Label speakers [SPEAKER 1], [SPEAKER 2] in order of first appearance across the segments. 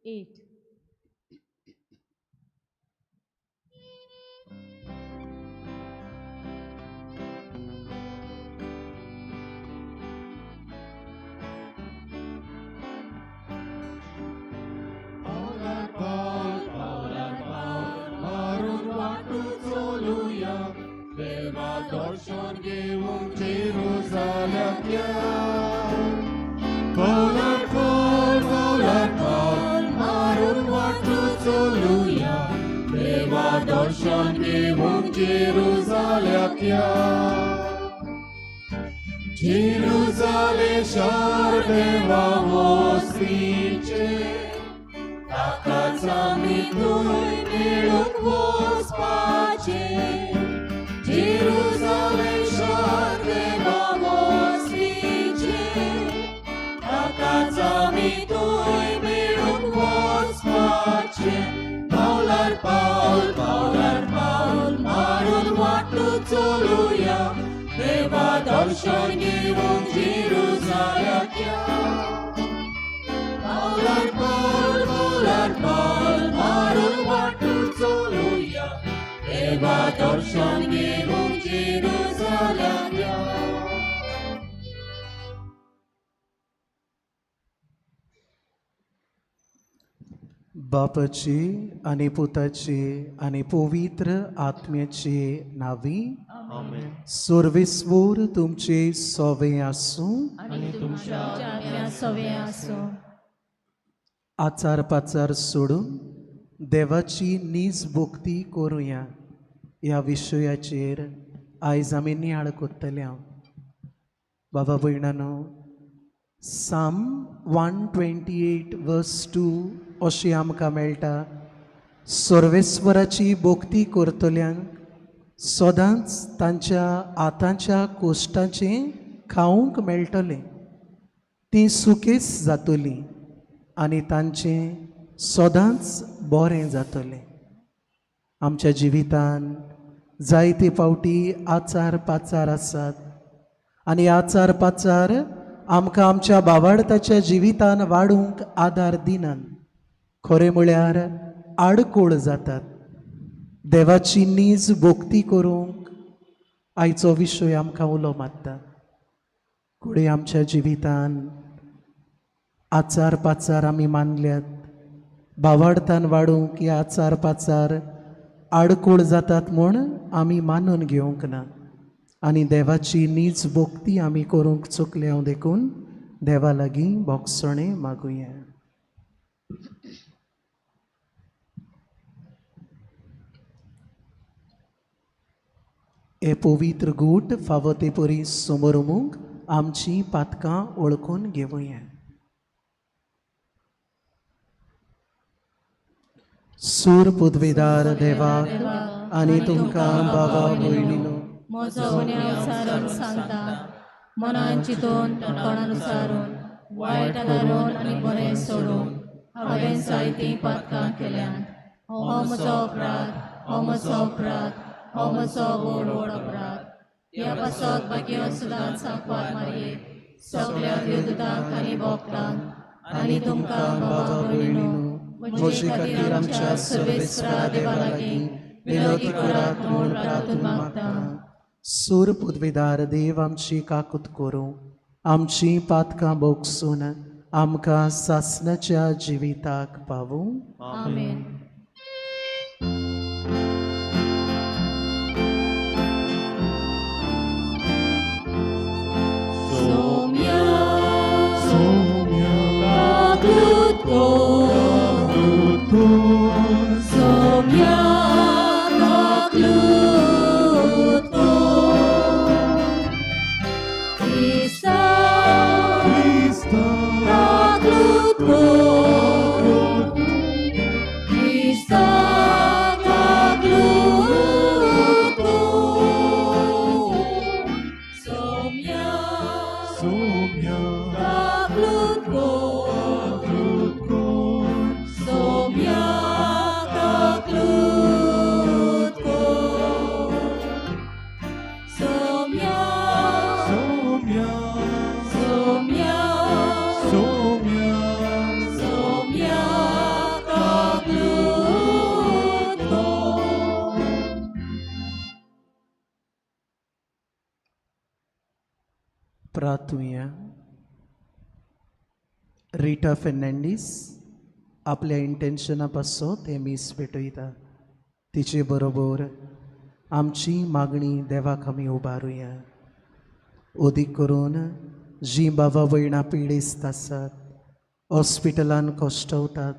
[SPEAKER 1] 8.
[SPEAKER 2] पावलार पावल पावलार पावल मारून वाटू चलुया, देवा दर्शन घेवंक जेरुजालेम या. पावलार पावल पावलार पावल मारून वाटू चलुया, देवा दर्शन घेवंक जेरुजालेम या. जेरुजालेम शार देवा वस्तीचें, ताकाच आमी थंय मेळूंक वचपाचें. जेरुजालेम शार देवा वस्तीचें, ताकाच आमी थंय मेळूंक वचपाचें. पावलार पावल पावलार पावल मारून वाटू चलुया, देवा दर्शन घेवंक जेरुजालेम या. पावलार पावल पावलार पावल मारून वाटू चलुया, देवा दर्शन घेवंक जेरुजालेम या.
[SPEAKER 3] बापाची आनी पुताची आनी पवित्र आत्म्याची नावी.
[SPEAKER 4] आमेन.
[SPEAKER 3] सर्वेस्वर तुमचे सोवे आसूं.
[SPEAKER 4] आनी तुमच्या
[SPEAKER 1] आत्म्या सवे आसूं.
[SPEAKER 3] आचार पाचार सोडून देवाची नीज भक्ती करुया ह्या विशयाचेर आयज आमी नियाळ करतले. बाबा भयणानो, Psalm 128 verse 2 अशें आमकां मेळटा, सर्वेस्वराची भक्ती करतल्यांक सदांच तांच्या हातांच्या कोश्टाचें खावंक मेळटलें, तीं सुकेस जातलीं आनी तांचें सदांच बरें जातलें. आमच्या जिवितान जायते फावटी आचार पाचार आसात आनी आचार पाचार आमकां आमच्या बावाडताच्या जिवितान वाडूंक आदार दिनात, खरें म्हळ्यार आडकोळ जातात. देवाची नीज भक्ती करूंक आयचो विशय आमकां उलो मारता. घडये आमच्या जिवितान आचार पाचार आमी मानल्यात, बावाडतान वाडूंक हे आचार पाचार आडकोळ जातात म्हूण आमी मानून घेवंक ना आनी देवाची नीज भक्ती आमी करूंक चुकल्या. देखून देवा लागीं भोगसणें मागुया. हे पवित्र गूट फावो ते परी समोरमूंक आमची पातकां वळखून घेवया. सूर पुदवेदार देवाक आनी तुमकां बाबा भयणीनो
[SPEAKER 1] म्हजो गुन्यांव सारून सांगता, मनान चिंतून तोंडान सारून वायट आदारून आनी बरें सोडून हांवें जायतीं पातकां केल्यांत. हो म्हजो अपराध, हो म्हजो अपराध, हो म्हजो व्हड व्हड अपराध. ह्या पासत भाग्य सदांच सांकवार मारये, सगल्या देवदूतांक आनी भक्तांक आनी तुमकां बाबा भयणीनो
[SPEAKER 3] म्हजे खातीर आमच्या सर्वेस्वरा देवा लागीं विनवती करात म्हूण प्रार्थना मागता. सूर पुदवेदार देव आमची काकूत करूं, आमची पातकां भोगसून आमकां सासणाच्या जिविताक पावूं.
[SPEAKER 1] आमेन. सोम्या
[SPEAKER 2] सोम्या
[SPEAKER 1] काकूत कर, सोम्या काकूत कर, क्रिस्ता काकूत कर, क्रिस्ता काकूत कर, सोम्या
[SPEAKER 2] सोम्या
[SPEAKER 1] काकूत कर,
[SPEAKER 3] प्रार्थुया. रिटा फेर्नांडीस आपल्या इंटेन्शना पासत हें मीस भेटयता. तिचे बरोबर आमची मागणी देवाक आमी उबारुया. अदीक करून जीं बाबा भयणां पिडेस्त आसात, हॉस्पिटलान कश्टवतात,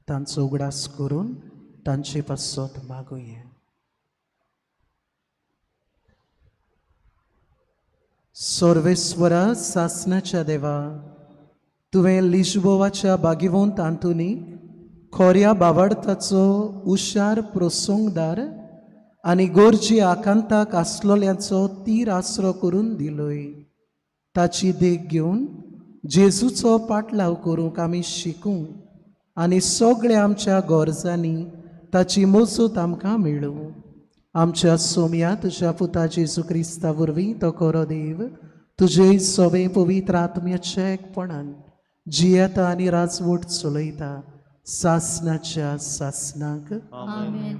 [SPEAKER 3] तांचो उगडास करून तांचे पासत मागुया. सर्वेस्वरा सासनाच्या देवा, तुवें लिजबोवाच्या बागिवंत आंतोनीक खोऱ्या बावाडताचो हुशार प्रसंगदार आनी गोरजी आकांताक आसलोल्यांचो तीर आसरो करून दिलोय. ताची देख घेवन जेजूचो पाटलाव करूंक आमी शिकूं आनी सगळ्या आमच्या गरजांनी ताची मजत आमकां मेळूं. आमच्या सोम्या तुज्या पुता जेजू क्रिस्ता वरवीं तो खरो देव तुजे सवे पवित्र आत्म्याच्या एकपणान जियेता आनी राजवट चलयता सासनाच्या सासनाक.
[SPEAKER 1] आमेन.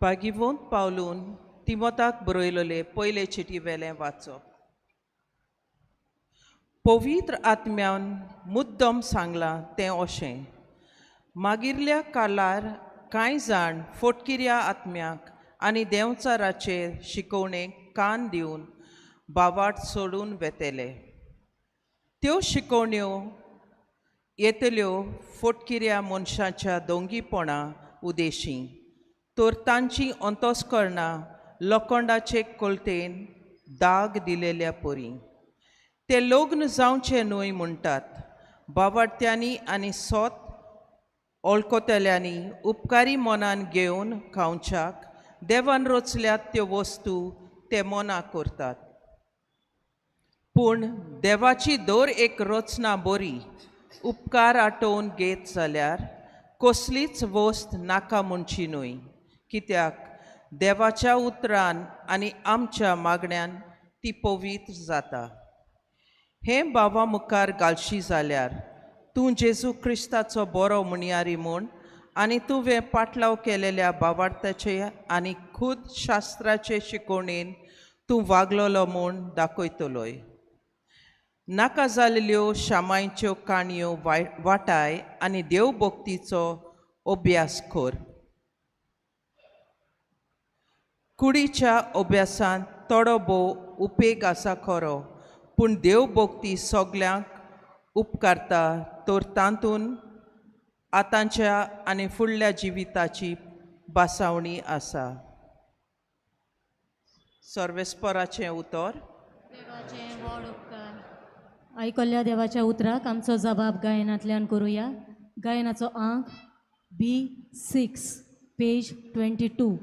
[SPEAKER 4] भागिवंत पावलून तिमोताक बरयलोले पयले चिटी वेलें वाचप. पवित्र आत्म्यान मुद्दम सांगलां तें अशें, मागिरल्या कालार कांय जाण फोटकिऱ्या आत्म्याक आनी देंवचाराचे शिकोवणेक कान दिवन बावाट सोडून वेतले. त्यो शिकोवण्यो येतल्यो फोटकिऱ्या मनशाच्या दोंगीपणा उदेशी, तर तांची अंतस्करणां लोखंडाचे कोलतेन दाग दिलेल्या परी. ते लग्न जावचें न्हय म्हणटात. बावाडत्यांनी आनी सोत ओळखतल्यांनी उपकारी मनान घेवन खावच्याक देवान रचल्यात त्यो वस्तू ते मना करतात. पूण देवाची दर एक रचना बरी उपकार आटोवन घेत जाल्यार कसलीच वस्त नाका म्हणची न्हय, कित्याक देवाच्या उतरान आनी आमच्या मागण्यान ती पवित्र जाता. हें बाबा मुखार घालशी जाल्यार तूं जेजू क्रिस्ताचो बरो म्हणयारी म्हूण आनी तुवें पाटलाव केलेल्या बावार्थाचे आनी खुद शास्त्राचे शिकोवणेन तूं वागलोलो म्हूण दाखयतलोय. नाका जाल्ल्यो शामायच्यो काणयो वाटाय आनी देवभक्तीचो अभ्यास कर. कुडीच्या अभ्यासांत थोडो भोव उपेग आसा खरो, पूण देवभक्ती सगल्यांक उपकारता, तर तातूंत आतांच्या आनी फुडल्या जिविताची बासावणी आसा. सर्वेस्पराचें उतर.
[SPEAKER 1] देवाचें व्हड उपकार. आयकल्ल्या देवाच्या उतराक आमचो जबाब गायनांतल्यान करुया. गायनाचो आंक B6 page 22.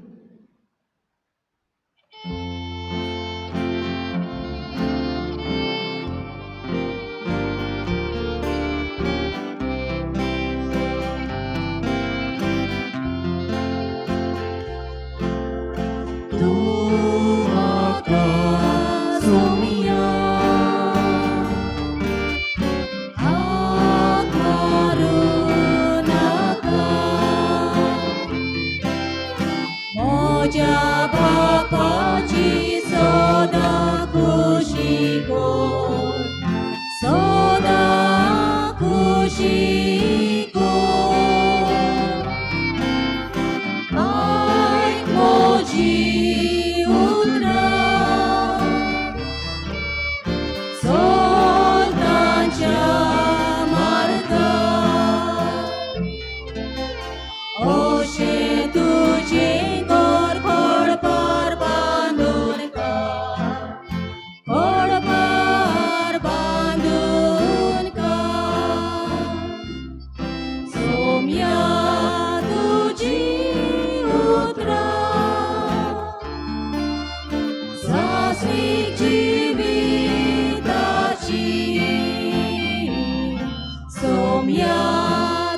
[SPEAKER 2] Somya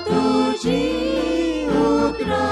[SPEAKER 2] tuji utra.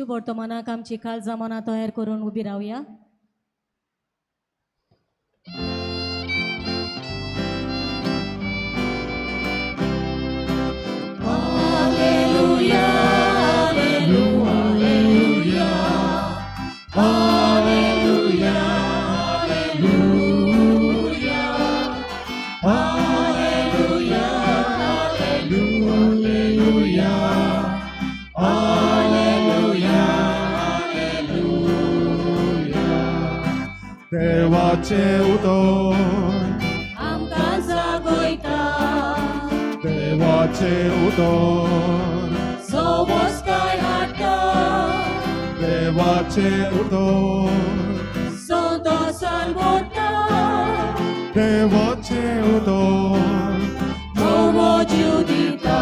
[SPEAKER 1] शुभ वर्तमानाक आमची काळजां मनां तयार करून उबी रावया.
[SPEAKER 2] देवाचे उदोर,
[SPEAKER 1] आमकां जागयता.
[SPEAKER 2] देवाचे उदोर,
[SPEAKER 1] सोबोसकाय हाडटा.
[SPEAKER 2] देवाचे उदोर,
[SPEAKER 1] संतोसान भरता.
[SPEAKER 2] देवाचे उदोर,
[SPEAKER 1] नवो जीव दिता.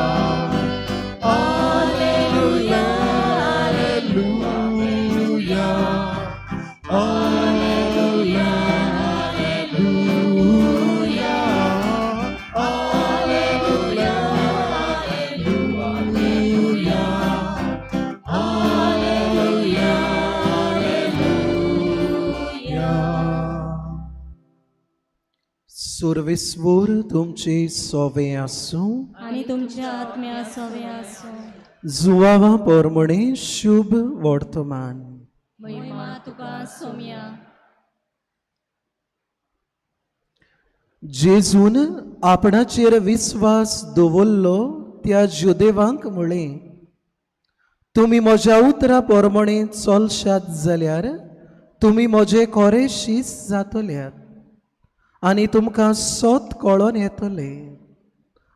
[SPEAKER 2] Alleluia, Alleluia, Alleluia, Alleluia, Alleluia, Alleluia, Alleluia, Alleluia.
[SPEAKER 3] सुरविस्वूर तुमचे सोवे आसूं.
[SPEAKER 1] आनी तुमच्या आत्म्या सोवे आसूं.
[SPEAKER 3] जुवावा पोरमणे शुभ वर्तमान.
[SPEAKER 1] महिमा तुका सोम्या.
[SPEAKER 3] जेजून आपणाचेर विस्वास दवरलो त्या जुदेवांक म्हळें, तुमी म्हज्या उतरा पोरमणे चलशात जाल्यार तुमी म्हजे खोरे शीस जातल्यात आनी तुमकां सोत कळोन येतलें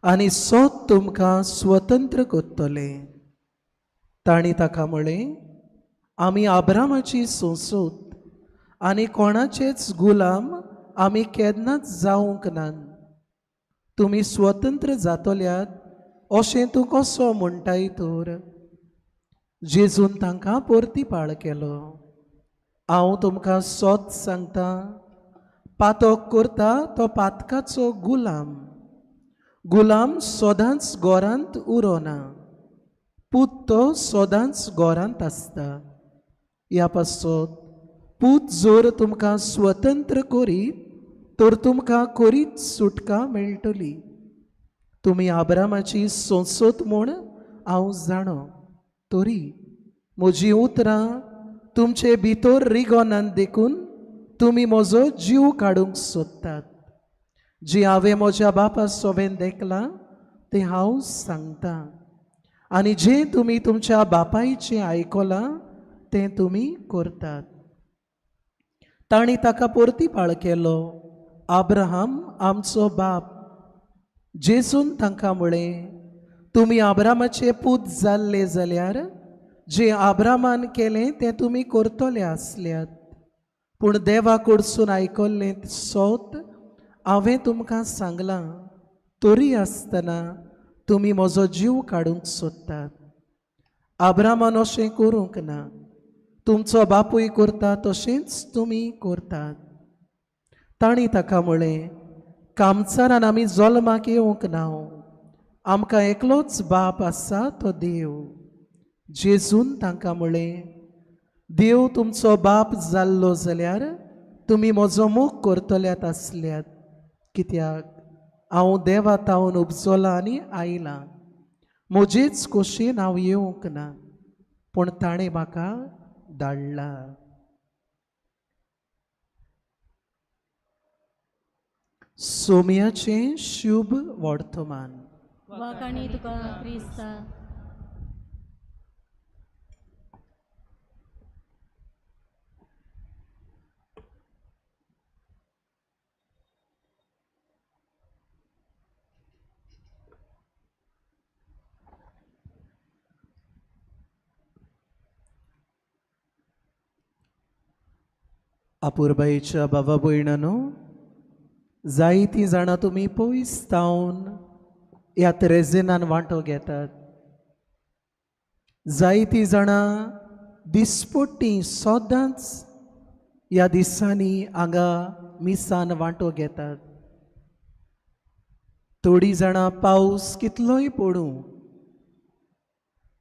[SPEAKER 3] आनी सोत तुमकां स्वतंत्र करतलें. तांणी ताका म्हळें, आमी आब्रामाची सोंसोत आनी कोणाचेच गुलाम आमी केन्नाच जावंक नात. तुमी स्वतंत्र जातल्यात अशें तूं कसो म्हणटाय तर? जेजून तांकां परतीपाळ केलो, हांव तुमकां सोत सांगता, पातक करता तो पातकाचो गुलाम. गुलाम सदांच घरांत उरोना, पूत तो सदांच घरांत आसता. ह्या पासत पूत जर तुमकां स्वतंत्र करीत तर तुमकां करीत सुटका मेळटली. तुमी आब्रामाची सोंसत म्हूण हांव जाणो, तरी म्हजीं उतरां तुमचे भितर रिगोनात देखून तुमी म्हजो जीव काडूंक सोदतात. जी हांवें म्हज्या बापा सोबेन देखलां तें हांव सांगतां आनी जें तुमी तुमच्या बापायचें आयकलां तें तुमी करतात. तांणी ताका परतीपाळ केलो, आब्राहाम आमचो बाप. जेजून तांकां म्हळें, तुमी आब्रामाचे पूत जाल्ले जाल्यार जें आब्रामान केलें तें तुमी करतले आसल्यात. पूण देवा कडसून आयकल्लें सोत हांवें तुमकां सांगलां, तरी आसतना तुमी म्हजो जीव काडूंक सोदतात. आब्रामान अशें करूंक ना, तुमचो बापूय करता तशेंच तुमी करतात. तांणी ताका म्हळें, कामचारान आमी जल्माक येवंक ना, आमकां एकलोच बाप आसा तो देव. जेजून तांकां म्हळें, देव तुमचो बाप जाल्लो जाल्यार तुमी म्हजो मोग करतल्यात आसल्यात, कित्याक हांव देवा तावन उपजलां आनी आयलां. म्हजेच खोशयेन हांव येवंक ना, पूण ताणें म्हाका धाडला. सोम्याचें शुभ वर्तमान.
[SPEAKER 1] वाकाणी तुका क्रिस्ता.
[SPEAKER 3] अपुरबायेच्या बाबा भयणानो, जायतीं जाणां तुमी पयस तावन ह्या त्रेजेनान वांटो घेतात. जायतीं जाणां दिसपट्टीं सदांच ह्या दिसांनी हांगा मिसान वांटो घेतात. थोडीं जाणां पावस कितलोय पडूं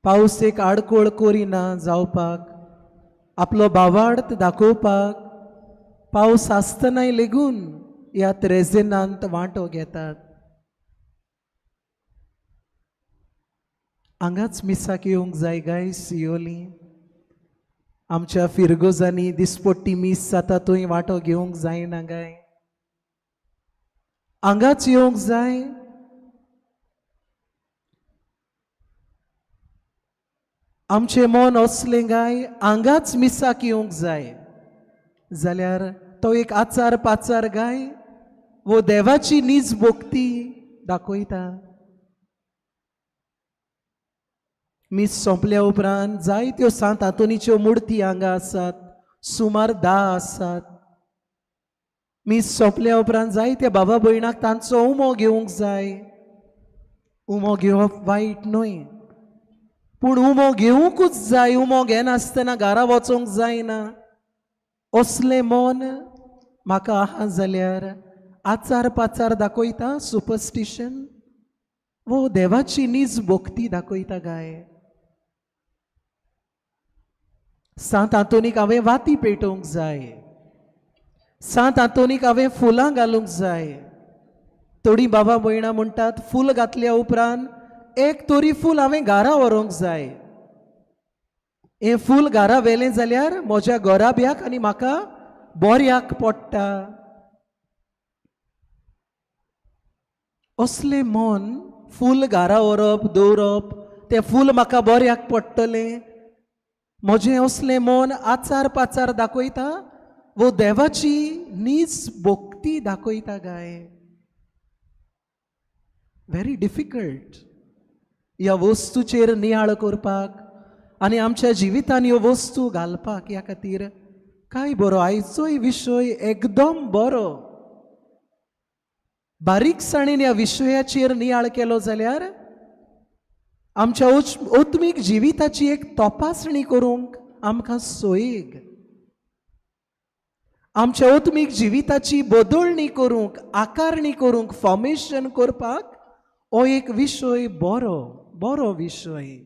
[SPEAKER 3] पावस एक आडकोळ करिना जावपाक, आपलो भावार्थ दाखोवपाक पावस आसतनाय लेगून ह्या त्रेजेनांत वांटो घेतात. हांगाच मिसाक येवंक जाय गाय सियोली. आमच्या फिरगोजांनी दिसपट्टी मीस जाता थंय वांटो घेवंक जायना गाय. हांगाच येवंक जाय. आमचें मन असलें गाय हांगाच मिसाक येवंक जाय जाल्यार तो एक आचार पाचार गाय वो देवाची नीज भोक्ती दाखयता. मीस सोंपल्या उपरांत जायत्यो सांत आंतोनीच्यो मुर्ती हांगा आसात, सुमार 10 आसात. मीस सोंपल्या उपरांत जायत्या बाबा भयणाक तांचो उमो घेवंक जाय. उमो घेवप वायट न्हय, पूण उमो घेवंकूच जाय. उमो घेनासतना घरा वचोंक जायना असलें मन म्हाका आहा जाल्यार आचार पाचार दाखयता, सुपरस्टिशन वो देवाची नीज भोक्ती दाखयता गाय. सांत आंतोनीक हांवें वाती पेटोवंक जाय, सांत आंतोनीक हांवें फुलां घालूंक जाय. थोडीं बाबा भयणां म्हणटात फूल घातल्या उपरांत एक तरी फूल हांवें घरा व्हरूंक जाय. हें फूल घरा व्हेलें जाल्यार म्हज्या घराब्याक आनी म्हाका बऱ्याक पडटा. असलें मन फूल घरा व्हरप दवरप, तें फूल म्हाका बऱ्याक पडटलें, म्हजें असलें मन आचार पाचार दाखयता वो देवाची नीज भोक्ती दाखयता गाय. व्हेरी डिफिकल्ट ह्या वस्तूचेर नियाळ करपाक आनी आमच्या जिवितान ह्यो वस्तू घालपाक. ह्या खातीर काय बरो आयचोय विशय एकदम बरो. बारीकसाणेन ह्या विशयाचेर नियाळ केलो जाल्यार आमच्या आत्मीक जिविताची एक तपासणी करूंक आमकां सोयीग, आमच्या आत्मीक जिविताची बदलणी करूंक, आकारणी करूंक, फॉर्मेशन करपाक हो एक विशय बरो, बरो विशय.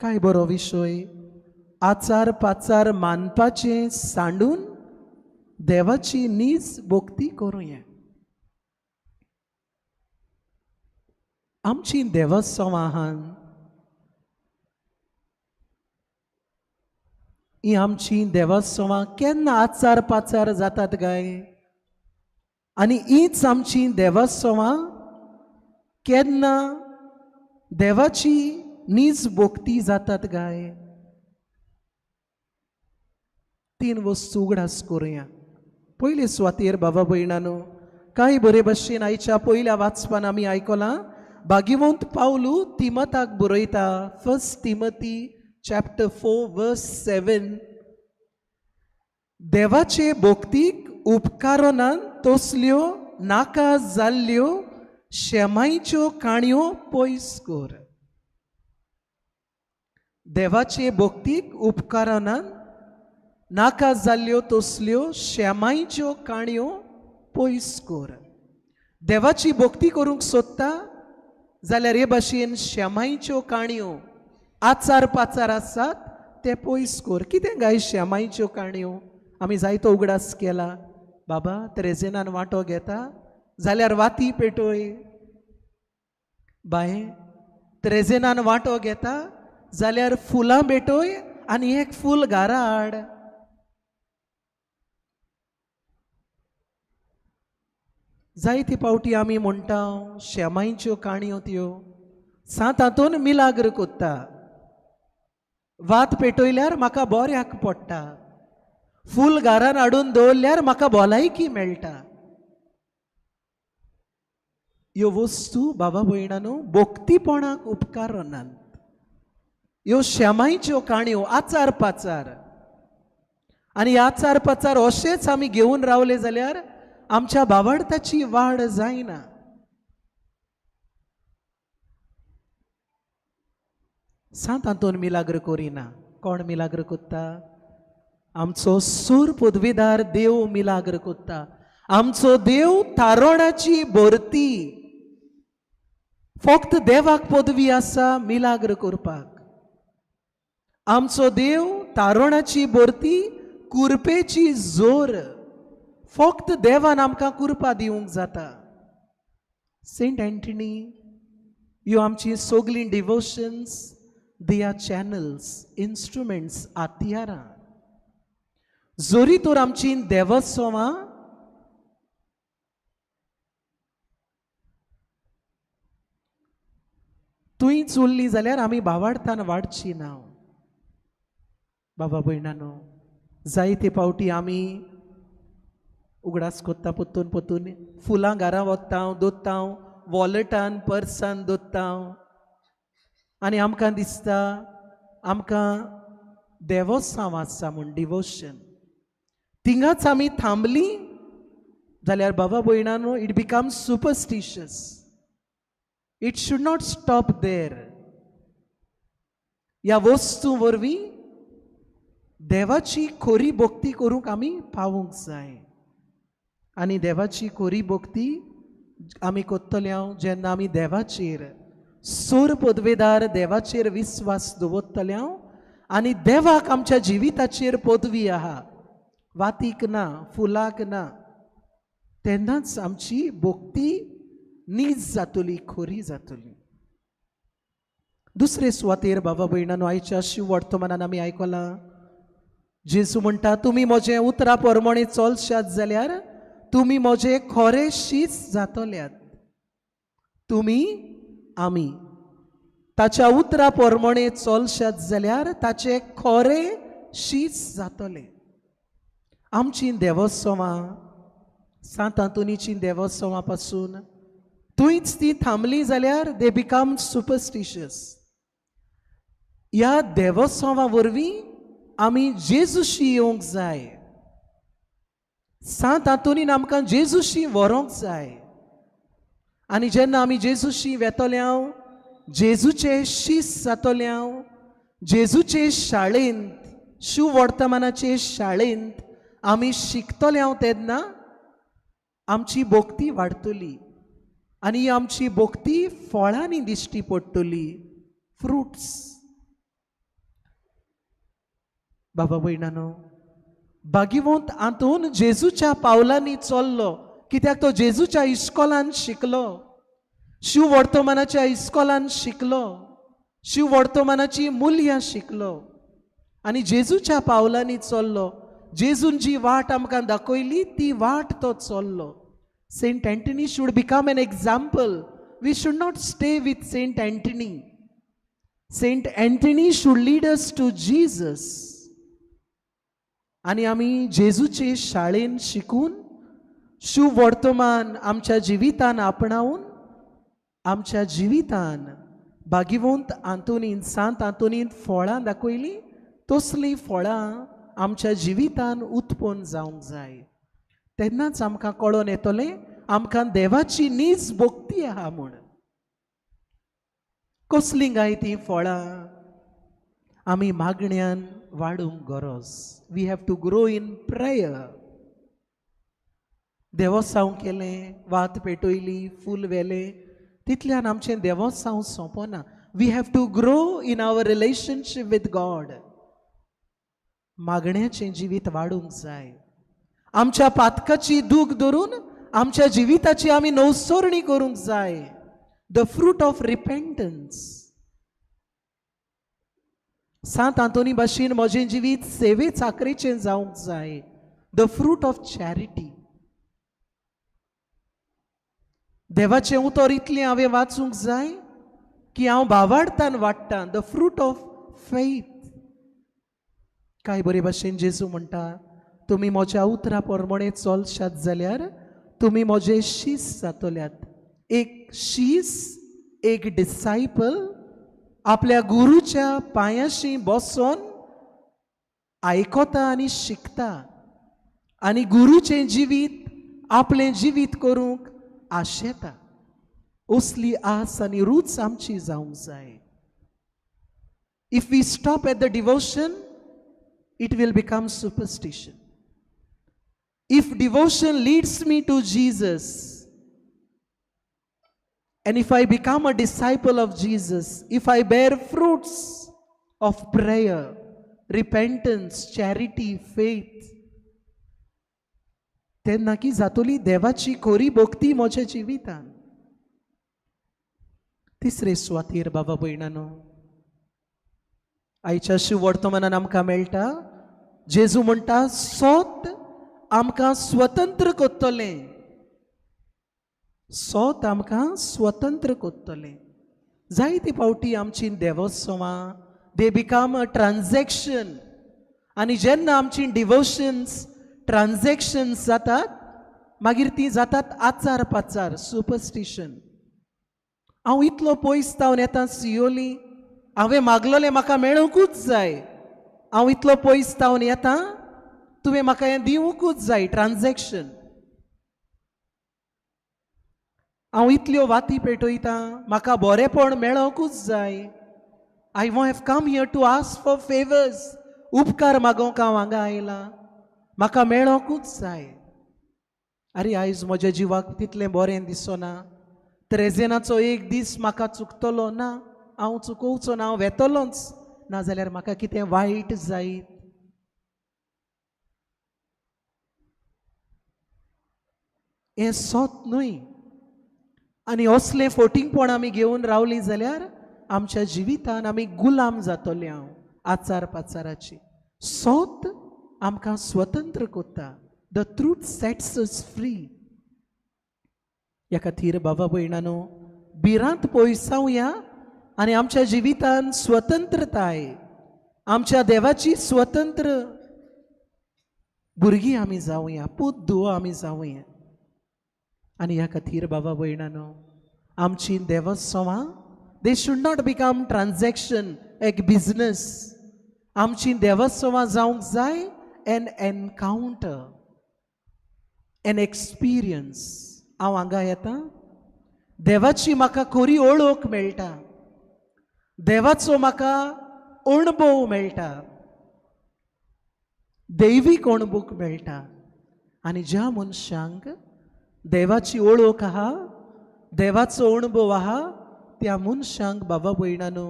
[SPEAKER 3] काय बरो विशय. आचार पाचार मानपाचें सांडून देवाची नीज भोक्ती करूया. आमची देवस्वां आहान ही आमची देवस्वां केन्ना आचार पाचार जातात गाय, आनी हीच आमची देवस्वां केन्ना देवाची नीज भोक्ती जातात गाय. तीन वस्तू उगडास करुया. पयले सुवातेर बाबा भयणानो कांय बरे भशेन आयच्या पयल्या वाचपान आमी आयकलां भाग्यवंत पावलू तिमताक बरयता, 1 तिमती चॅप्टर 4 वर्स 7, देवाचे भक्तीक उपकारनान तसल्यो नाका जाल्ल्यो शेमायच्यो काणयो पयस कर. देवाचे भक्तीक उपकारनान नाका जाल्ल्यो तसल्यो शेमायच्यो काणयो पयस कर. देवाची भक्ती करूंक सोदता जाल्यार हे भाशेन शेमायच्यो काणयो आचार पाचार आसात ते पयस कर. कितें गाय शेमायच्यो काणयो? आमी जायतो उगडास केला. बाबा त्रेजेनान वांटो घेता जाल्यार वाती पेटोय, बाये त्रेजेनान वांटो घेता जाल्यार फुलां भेटोय आनी एक फूल घरा हाड. जायते पावटी आमी म्हणटा शेमायच्यो काणयो त्यो सांत आंतोन मिलाग्र कोत्ता, वात पेटयल्यार म्हाका बऱ्याक पडटा, फूल घरान हाडून दवरल्यार म्हाका भलायकी मेळटा. ह्यो वस्तू बाबा भयणानो भक्तीपणाक उपकारनात. ह्यो शेमायच्यो काणयो आचार पाचार, आनी आचार पाचार अशेच आमी घेवन रावले जाल्यार आमच्या भावार्थाची वाड जायना. सांत आंतोन मिलाग्र करिना. कोण मिलाग्र कोत्ता? आमचो सूर पदवीदार देव मिलाग्र कोत्ता. आमचो देव तारोणाची भरती, फक्त देवाक पदवी आसा मिलाग्र करपाक. आमचो देव तारणाची भरती, कुरपेची जोर. फक्त देवान आमकां कुरपा दिवंक जाता. सेंट अँटनी ह्यो आमची सगळीं devotions, they are channels, instruments, हत्यारां. जरी तर आमची देवोत्सवां तुंय चुल्ली जाल्यार आमी भावार्थान वाडची ना. बाबा भयणानो, जायते फावटी आमी उगडास कोत्ता पोत्तून पोत्तून फुलां घरा वता दोत्ता, वॉलेटान पर्सान दोत्ता आनी आमकां दिसता आमकां देवोत्सांव आसा म्हूण, डिवोशन. थिंगाच आमी थांबली जाल्यार बाबा भयणानो, it becomes superstitious. It should not stop there. ह्या वस्तू वरवीं देवाची खरी भक्ती करूंक आमी पावूंक जाय. आनी देवाची खरी भक्ती आमी करतले हांव जेन्ना आमी देवाचेर, सोर पदवेदार देवाचेर विस्वास दवरतले हांव आनी देवाक आमच्या जिविताचेर पदवी आहा, वातीक ना, फुलाक ना, तेन्नाच आमची भक्ती नीज जातली, खरी जातली. दुसरे सुवातेर बाबा भयणानो, आयच्या शिव वर्तमानान आमी आयकलां, जेजू म्हणटा, तुमी म्हजें उतरा प्रमाणे चलशात जाल्यार तुमी म्हजे खरे शीस जातल्यात. तुमी आमी ताच्या उतरा प्रमाणे चलशात जाल्यार ताचे खरे शीस जातले. आमची देवोत्सवां, सांत आंतोनीची देवोत्सवां पासून थंयच ती थांबली जाल्यार they become superstitious. ह्या देवोत्सवा वरवीं आमी जेजूशी येवंक जाय. सांत आंतोनीन आमकां जेजूशी व्हरोंक जाय. आनी जेन्ना आमी जेजूशी वेतले हांव, जेजूचे शीस जातले हांव, जेजूचे शाळेंत, शुवर्तमानाचे शाळेंत आमी शिकतले हांव, तेन्ना आमची भक्ती वाडटली आनी आमची भक्ती फळांनी दिश्टी पडटली, फ्रुट्स. बाबा भयणानो, भाग्यवंत आंतोन जेजूच्या पावलांनी चल्लो, कित्याक तो जेजूच्या इस्कोलान शिकलो, शिव वर्तमानाच्या इस्कोलान शिकलो, शिव वर्तमानाची मुल्यां शिकलो आनी जेजूच्या पावलांनी चल्लो. जेजून जी वाट आमकां दाखयली ती वाट तो चल्लो. Saint Anthony should become an example. We should not stay with Saint Anthony. Saint Anthony should lead us to Jesus. आनी आमी जेजूचे शाळेन शिकून शुवर्तमान आमच्या जिवितान आपणावन आमच्या जिवितान भाग्यवंत आंतोनीन, सांत आंतोनीन फळां दाखयलीं, तसलीं फळां आमच्या जिवितान उत्पन्न जावंक जाय. तेन्नाच आमकां कळोन येतलें आमकां देवाची नीज भक्ती आहा म्हूण. कसलीं काय तीं फळां? आमी मागण्यान वाडूंक गरज. We have to grow in prayer. देवोसांव केलें, वात पेटयली, फूल व्हेलें, तितल्यान आमचें देवोसांव सोंपना. We have to grow in our relationship with God. मागण्याचें जिवीत वाडूंक जाय. आमच्या पातकाची दूख धरून आमच्या जिविताची आमी नवसरणी करूंक जाय, the fruit of repentance. Sant Anthony भाशेन म्हजें जिवीत सेवे चाकरेचें जावंक जाय, the fruit of charity. देवाचें उतर इतलें हांवें वाचूंक जाय की हांव भावार्थान वाडटा, the fruit of faith. काय बरे भाशेन जेजू म्हणटा, तुमी म्हज्या उतरा प्रमाणे चलशात जाल्यार तुमी म्हजे शीस जातल्यात. एक शीस, एक डिसायपल आपल्या गुरूच्या पांयाशी बसोन आयकता आनी शिकता आनी गुरूचें जिवीत आपलें जिवीत करूंक आशेता. असली आस आनी रूच आमची जावंक जाय. If we stop at the devotion, it will become superstition. If devotion leads me to Jesus, And if I become a disciple of Jesus, if I bear fruits of prayer, repentance, charity, faith, तेन्ना की जातली देवाची खोरी भक्ती म्हज्या जिवितान. तिसरे सुवातेर बाबा भयणानो, आयच्या शिवर्तमानान आमकां मेळटा, जेजू म्हणटा सोत आमकां स्वतंत्र करतलें, सोत आमकां स्वतंत्र करतलें. जायते फावटी आमची देवोत्सवां they become a transaction, आनी जेन्ना आमची डिवोशन्स ट्रान्जॅक्शन्स जातात मागीर ती जातात आचार पाचार, सुपरस्टिशन. हांव इतलो पयस जावन येता सियोली, हांवें मागलोलें म्हाका मेळोंकूच जाय, हांव इतलो पयस जावन येता तुवें म्हाका हें दिवंकूच जाय, ट्रान्जॅक्शन. हांव इतल्यो वाती पेटयता म्हाका बरेंपण मेळोंकूच जाय, I have come here to ask for favours, उपकार मागोवंक हांव हांगा आयलां, म्हाका मेळोंकूच जाय. आरे आयज म्हज्या जिवाक तितलें बरें दिसना, त्रेजेनाचो एक दीस म्हाका चुकतलो ना, हांव चुकोवचो ना, हांव वेतलोच, नाजाल्यार म्हाका कितें वायट जायत. हें सत न्हय. आनी असलें फोटिंगपण आमी घेवन रावलीं जाल्यार आमच्या जिवितान आमी गुलाम जातले हांव आचार पाचाराची. सत आमकां स्वतंत्र करता, the truth sets us free. ह्या खातीर बाबा भयणानो, भिरांत पयसावया आनी आमच्या जिवितान स्वतंत्रताय, आमच्या देवाची स्वतंत्र भुरगीं आमी जावया, पूत धुवो आमी जावया. आनी ह्या खातीर बाबा भयणानो, आमची देवोत्सवां they should not become transaction, एक बिजनस. आमची देवोत्सवां जावंक जाय एन एनकावंटर, एन एक्सपिरियन्स. हांव हांगा येता, देवाची म्हाका खरी ओळख मेळटा, देवाचो म्हाका अणभव मेळटा, दैवीक अणभव मेळटा. आनी ज्या मनशांक देवाची ओळख आहा, देवाचो अणभव आहा, त्या मनशांक बाबा भयणानो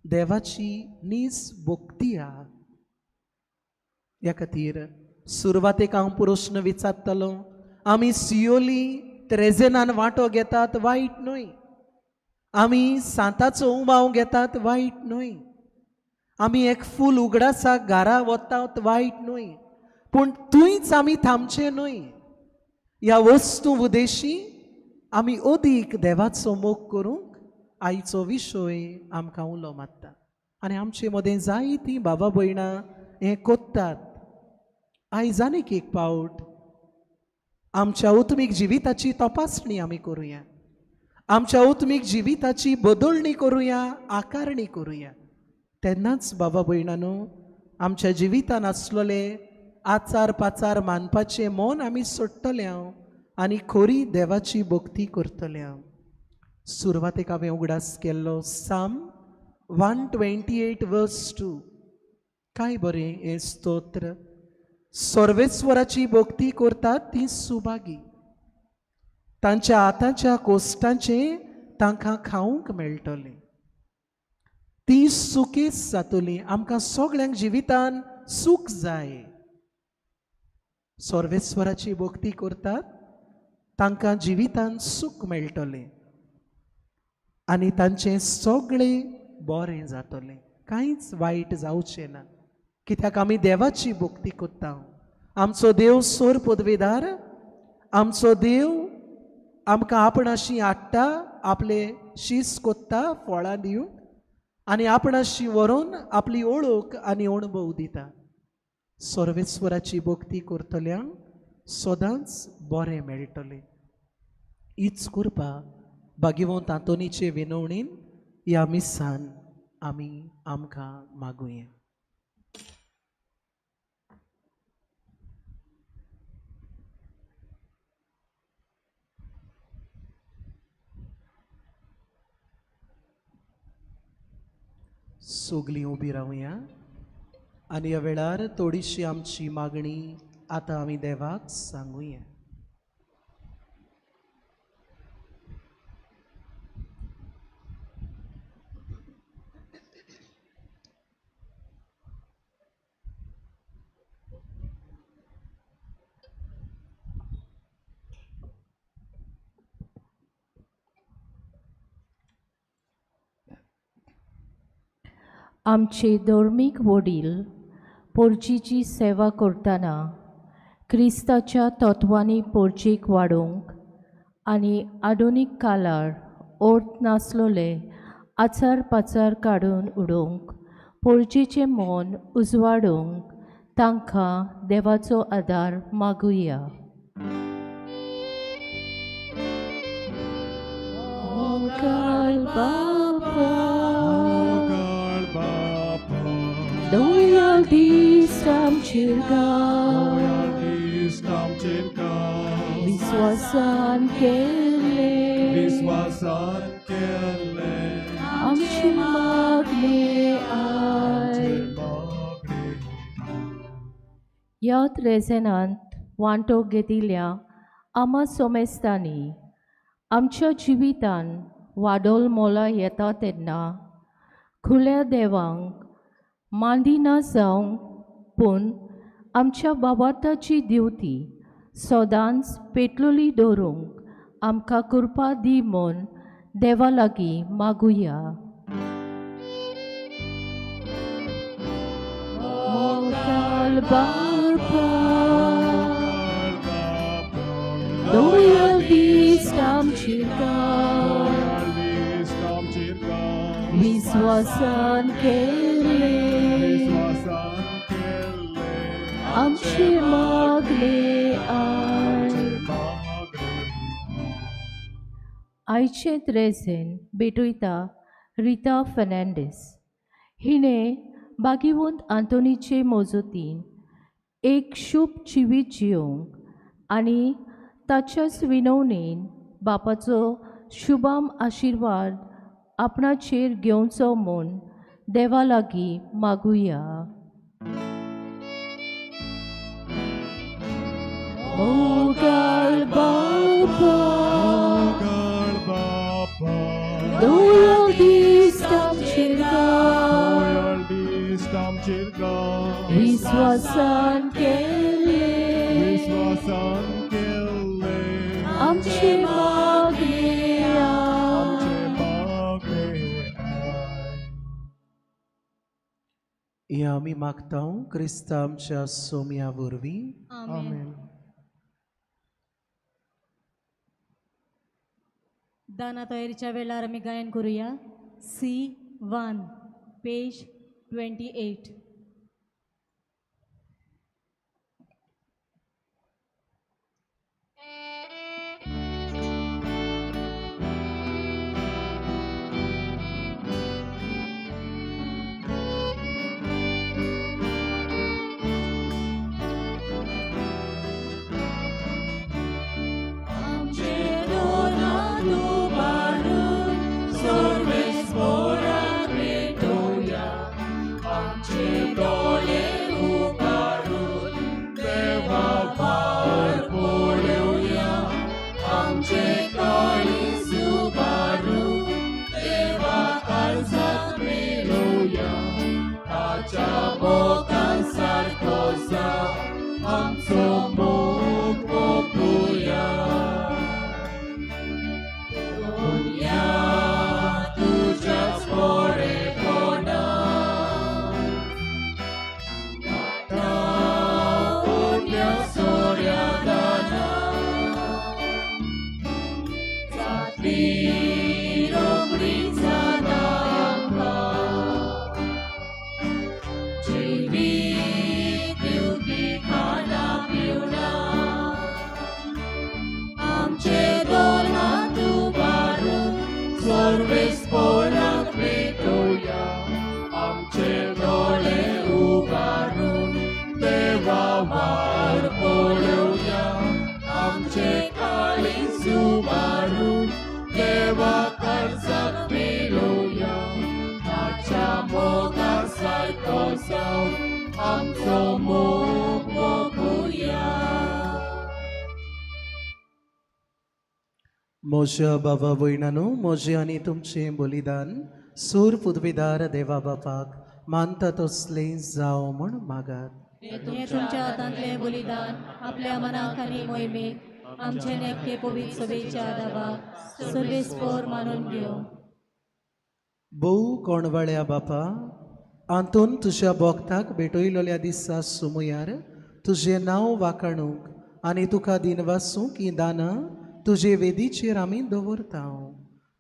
[SPEAKER 3] देवाची नीज भक्ती आहा. ह्या खातीर सुरवातेक हांव प्रस्न विचारतलो, आमी सियोली त्रेजेनान वांटो घेतात वायट न्हय, आमी सांताचो उमाव घेतात वायट न्हय, आमी एक फूल उगडासाक घरा वतात वायट न्हय, पूण थंयच आमी थांबचें न्हय. ह्या वस्तू उदेशी आमी अदीक देवाचो मोग करूंक आयचो विशय आमकां उलो मारता. आनी आमचे मदें जायतीं बाबा भयणां हें कोत्तात. आयज आनीक एक पावट आमच्या आत्मीक जिविताची तपासणी आमी करुया, आमच्या आत्मीक जिविताची बदलणी करुया, आकारणी करुया. तेन्नाच बाबा भयणानो आमच्या जिवितान आसलेले आचार पाचार मानपाचें मन आमी सोडटले हांव आनी खरी देवाची भक्ती करतले हांव. सुरवातेक हांवें उगडास केल्लो साम 128 वर्स 2. काय बरें हें स्तोत्र. सर्वेस्वराची भक्ती करतात ती सुभागी, तांच्या हाताच्या कोश्टांचें तांकां खावंक मेळटलें, ती सुकेस जातली. आमकां सगळ्यांक जिवितान सूख जाय. सर्वेस्वराची भक्ती करतात तांकां जिवितान सूख मेळटलें आनी तांचें सगळें बरें जातलें, कांयच वायट जावचें ना. कित्याक आमी देवाची भक्ती करता. आमचो देव सोर पदवेदार, आमचो देव आमकां आपणाशी हाडटा, आपले शीस कोत्ता फळां दिवंक आनी आपणाशी व्हरून आपली ओळख आनी अणभव दिता. सर्वेस्वराची भक्ती करतल्यांक सदांच बरें मेळटलें. हीच कृपा भाग्यवंत आंतोनीचे विनवणीन ह्या मिसान आमी आमकां मागुया. सगलीं उबी रावया आनी ह्या वेळार थोडीशी आमची मागणी आतां आमी देवाक सांगुया.
[SPEAKER 1] आमचे धर्मीक वडील पोरचीची सेवा करतना क्रिस्ताच्या तत्वांनी पोरचीक वाडोवंक आनी आधुनीक काळार अर्थ नासलोले आचार पाचार काडून उडोवंक पोरचीचें मन उजवाडूंक तांकां देवाचो आदार मागुया. मोगाळ बापा,
[SPEAKER 2] मोगाळ बापा,
[SPEAKER 1] दोयाल दीस आमचेर घाल,
[SPEAKER 2] दोयाळ दीस आमचेर घाल,
[SPEAKER 1] विस्वासान केल्लें
[SPEAKER 2] विस्वासान केल्लें
[SPEAKER 1] आमची मागणें आयक.
[SPEAKER 2] आमचें मागणें.
[SPEAKER 1] ह्या त्रेजेनांत वांटो घेतिल्ल्या आमा सोमेस्तांनी आमच्या जिवितान वादोल मोला येता तेन्ना खुल्या देवांक मांदिना जावंक पूण आमच्या बाबाताची दिवती सदांच पेटलोली दवरूंक आमकां कृपा दी म्हूण देवा लागीं मागुया. मोगाळ बापा,
[SPEAKER 2] मोगाळ बापा,
[SPEAKER 1] दोयाल दीस आमचेर घाल,
[SPEAKER 2] दोयाळ दीस आमचेर घाल,
[SPEAKER 1] विस्वासान केल्लें
[SPEAKER 2] विस्वासान केल्लें
[SPEAKER 1] आमचें मागणें आयक.
[SPEAKER 2] आमचें मागणें.
[SPEAKER 1] आयचें त्रेजेन भेटयता रिता फेर्नांडीस. हिणें भागीवंत आंतोनीचे मजतीन एक शुभ जिवीत जियोवंक आनी ताच्याच विनवणेन बापाचो शुभाम आशिर्वाद आपणाचेर घेवचो म्हूण देवा लागीं मागुया. मोगाळ बापा,
[SPEAKER 2] मोगाळ बापा,
[SPEAKER 1] दोयाल दीस आमचेर घाल,
[SPEAKER 2] दोयाळ दीस आमचेर घाल,
[SPEAKER 1] विस्वासान केल्लें
[SPEAKER 2] विस्वासान केल्लें
[SPEAKER 1] आमचें मागणें आयक.
[SPEAKER 2] आमचें मागणें आयक.
[SPEAKER 3] हें आमी मागता क्रिस्ता आमच्या सोम्या वरवीं.
[SPEAKER 2] आमेन.
[SPEAKER 5] दाना तयारीच्या वेळार आमी गायन करूया. C 1 page 28.
[SPEAKER 2] आमचो मोग मोगुया.
[SPEAKER 3] म्हज्या बाबा भयणानो, म्हजें आनी तुमचें बलिदान सूर पुदवीदार देवा बापाक मानता तसलें जावं म्हूण मागात.
[SPEAKER 5] हें तुमच्या हातांतलें बलिदान आपल्या मनाक आनी मोहिमेक आमचे नेमके पवित्र सभेच्या दाबाक सर्वेस्पोर मानून घेवं.
[SPEAKER 3] भोव कोणवाळ्या बापा, आंतून तुज्या भोक्ताक भेटयलोल्या दिसा सुमयार तुजें नांव वाखाणूंक आनी तुका दिनवासूंक हीं दानां तुजे वेदीचेर आमी दवरता.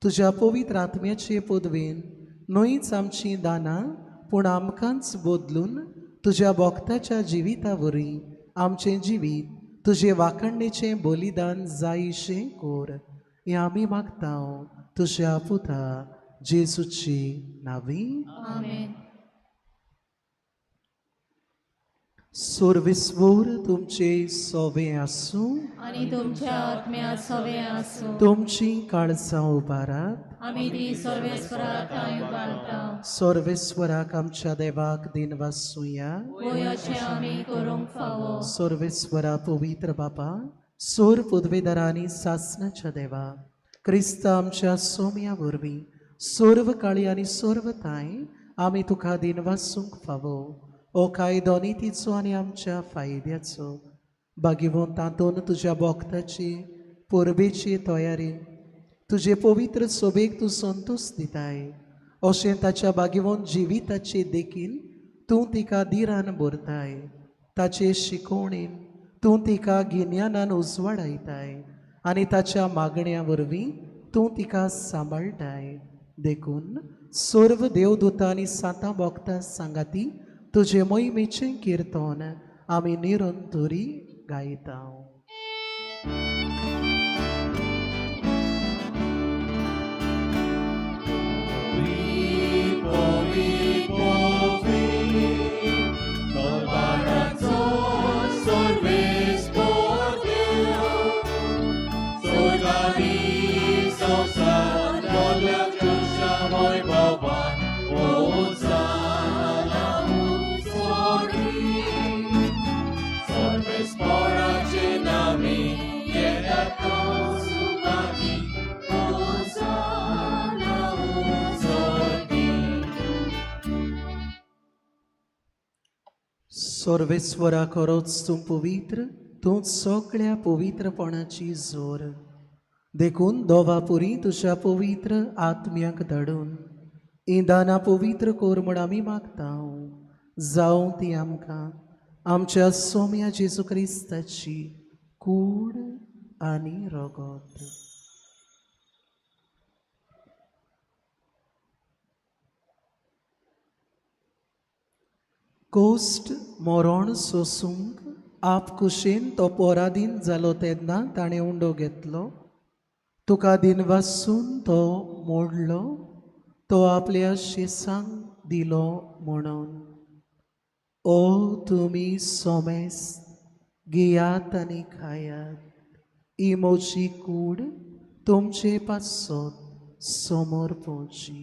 [SPEAKER 3] तुज्या पवित्र आत्म्याचे पदवेन न्हयच आमचीं दानां पूण आमकांच बदलून तुज्या भोक्ताच्या जिविता वरवीं आमचें जिवीत तुजे वाखणणेचें बलिदान जायशें कोर. हें आमी मागता तुज्या पुता जेजूची नांवी.
[SPEAKER 1] आमेन.
[SPEAKER 3] सर्वेस्वर तुमचे सोवे आसूं.
[SPEAKER 1] आनी तुमच्या आत्म्या सवे आसूं.
[SPEAKER 3] तुमची काळजां उबारात.
[SPEAKER 1] आमी ती सर्वेस्वरा ठांय उबारता.
[SPEAKER 3] सर्वेस्वराक आमच्या देवाक दिनवासुया.
[SPEAKER 1] वय अशें आमी करूंक फावो.
[SPEAKER 3] सर्वेस्वरा पवित्र बापा, सोर पुदवेदारांनी सासणाच्या देवा, क्रिस्त आमच्या सोम्या वरवीं सर्व काळी आनी सर्व थांय आमी तुका दिनवासूंक फावो. हो कायदो नितीचो आनी आमच्या फायद्याचो बागीवोन तातूंत तुज्या भोक्ताची परबेची तयारी तुजे पवित्र सोबेक तूं संतोश दिताय. अशें ताच्या बागीवोन जिविताची देखीन तूं तिका दिरान भरताय. ताचे शिकवणेन तूं तिका गिन्यानान उजवाडायताय आनी ताच्या मागण्या वरवीं तूं तिका सांबाळटाय. देखून सर्व देवदूतां आनी सांतां भोक्तां सांगाती तुजे मोहिमेचें किर्तन आमी निरंतरी गायता. सर्वेस्वरा खरोच तूं पवित्र, तूं सगळ्या पवित्रपणाची जोर. देखून दोवा पुरी तुज्या पवित्र आत्म्याक धाडून हीं दानां पवित्र कर म्हूण आमी मागता. जावं ती आमकां आमच्या सोम्या जेजू क्रिस्ताची कूड आनी रगत. कोश्ट मरण सोसूंक आपकुशेन तो पराधीन जालो तेन्ना ताणें उंडो घेतलो. तुका दिनवासून तो मोडलो, तो आपल्या शिसांक दिलो म्हणून, ओ तुमी सोमेस घेयात आनी खायात, ही म्हजी कूड तुमचे पासत समोर पोवची.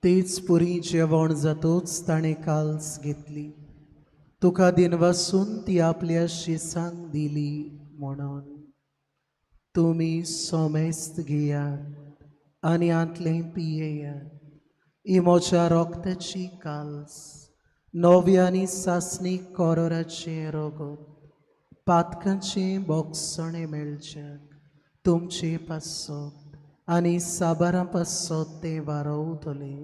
[SPEAKER 3] तेच पुरी जेवण जातोच ताणें काल्स घेतली, तुका दिनवासून ती आपल्या शिसांक दिली म्हणून, तुमी सोमेस्त घेयात आनी आंतलें पियेयात, ही म्हज्या रोगताची काल्स, नवी आनी सासणी कोरोराचें रगत, पातकांचें बोगसणें मेळच्याक तुमचे पासत आनी साबारां पासत तें वारोवतलें.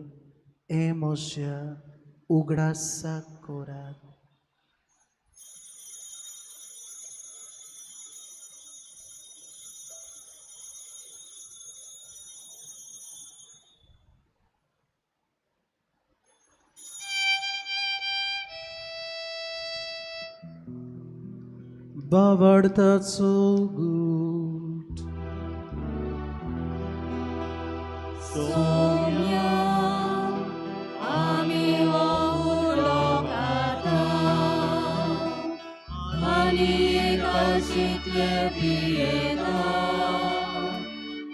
[SPEAKER 3] हें म्हज्या उगडासाक करात. बावडताचो गूट
[SPEAKER 1] सोम्या आमी हो उलो खाता आनी एकाशींतले पियेता.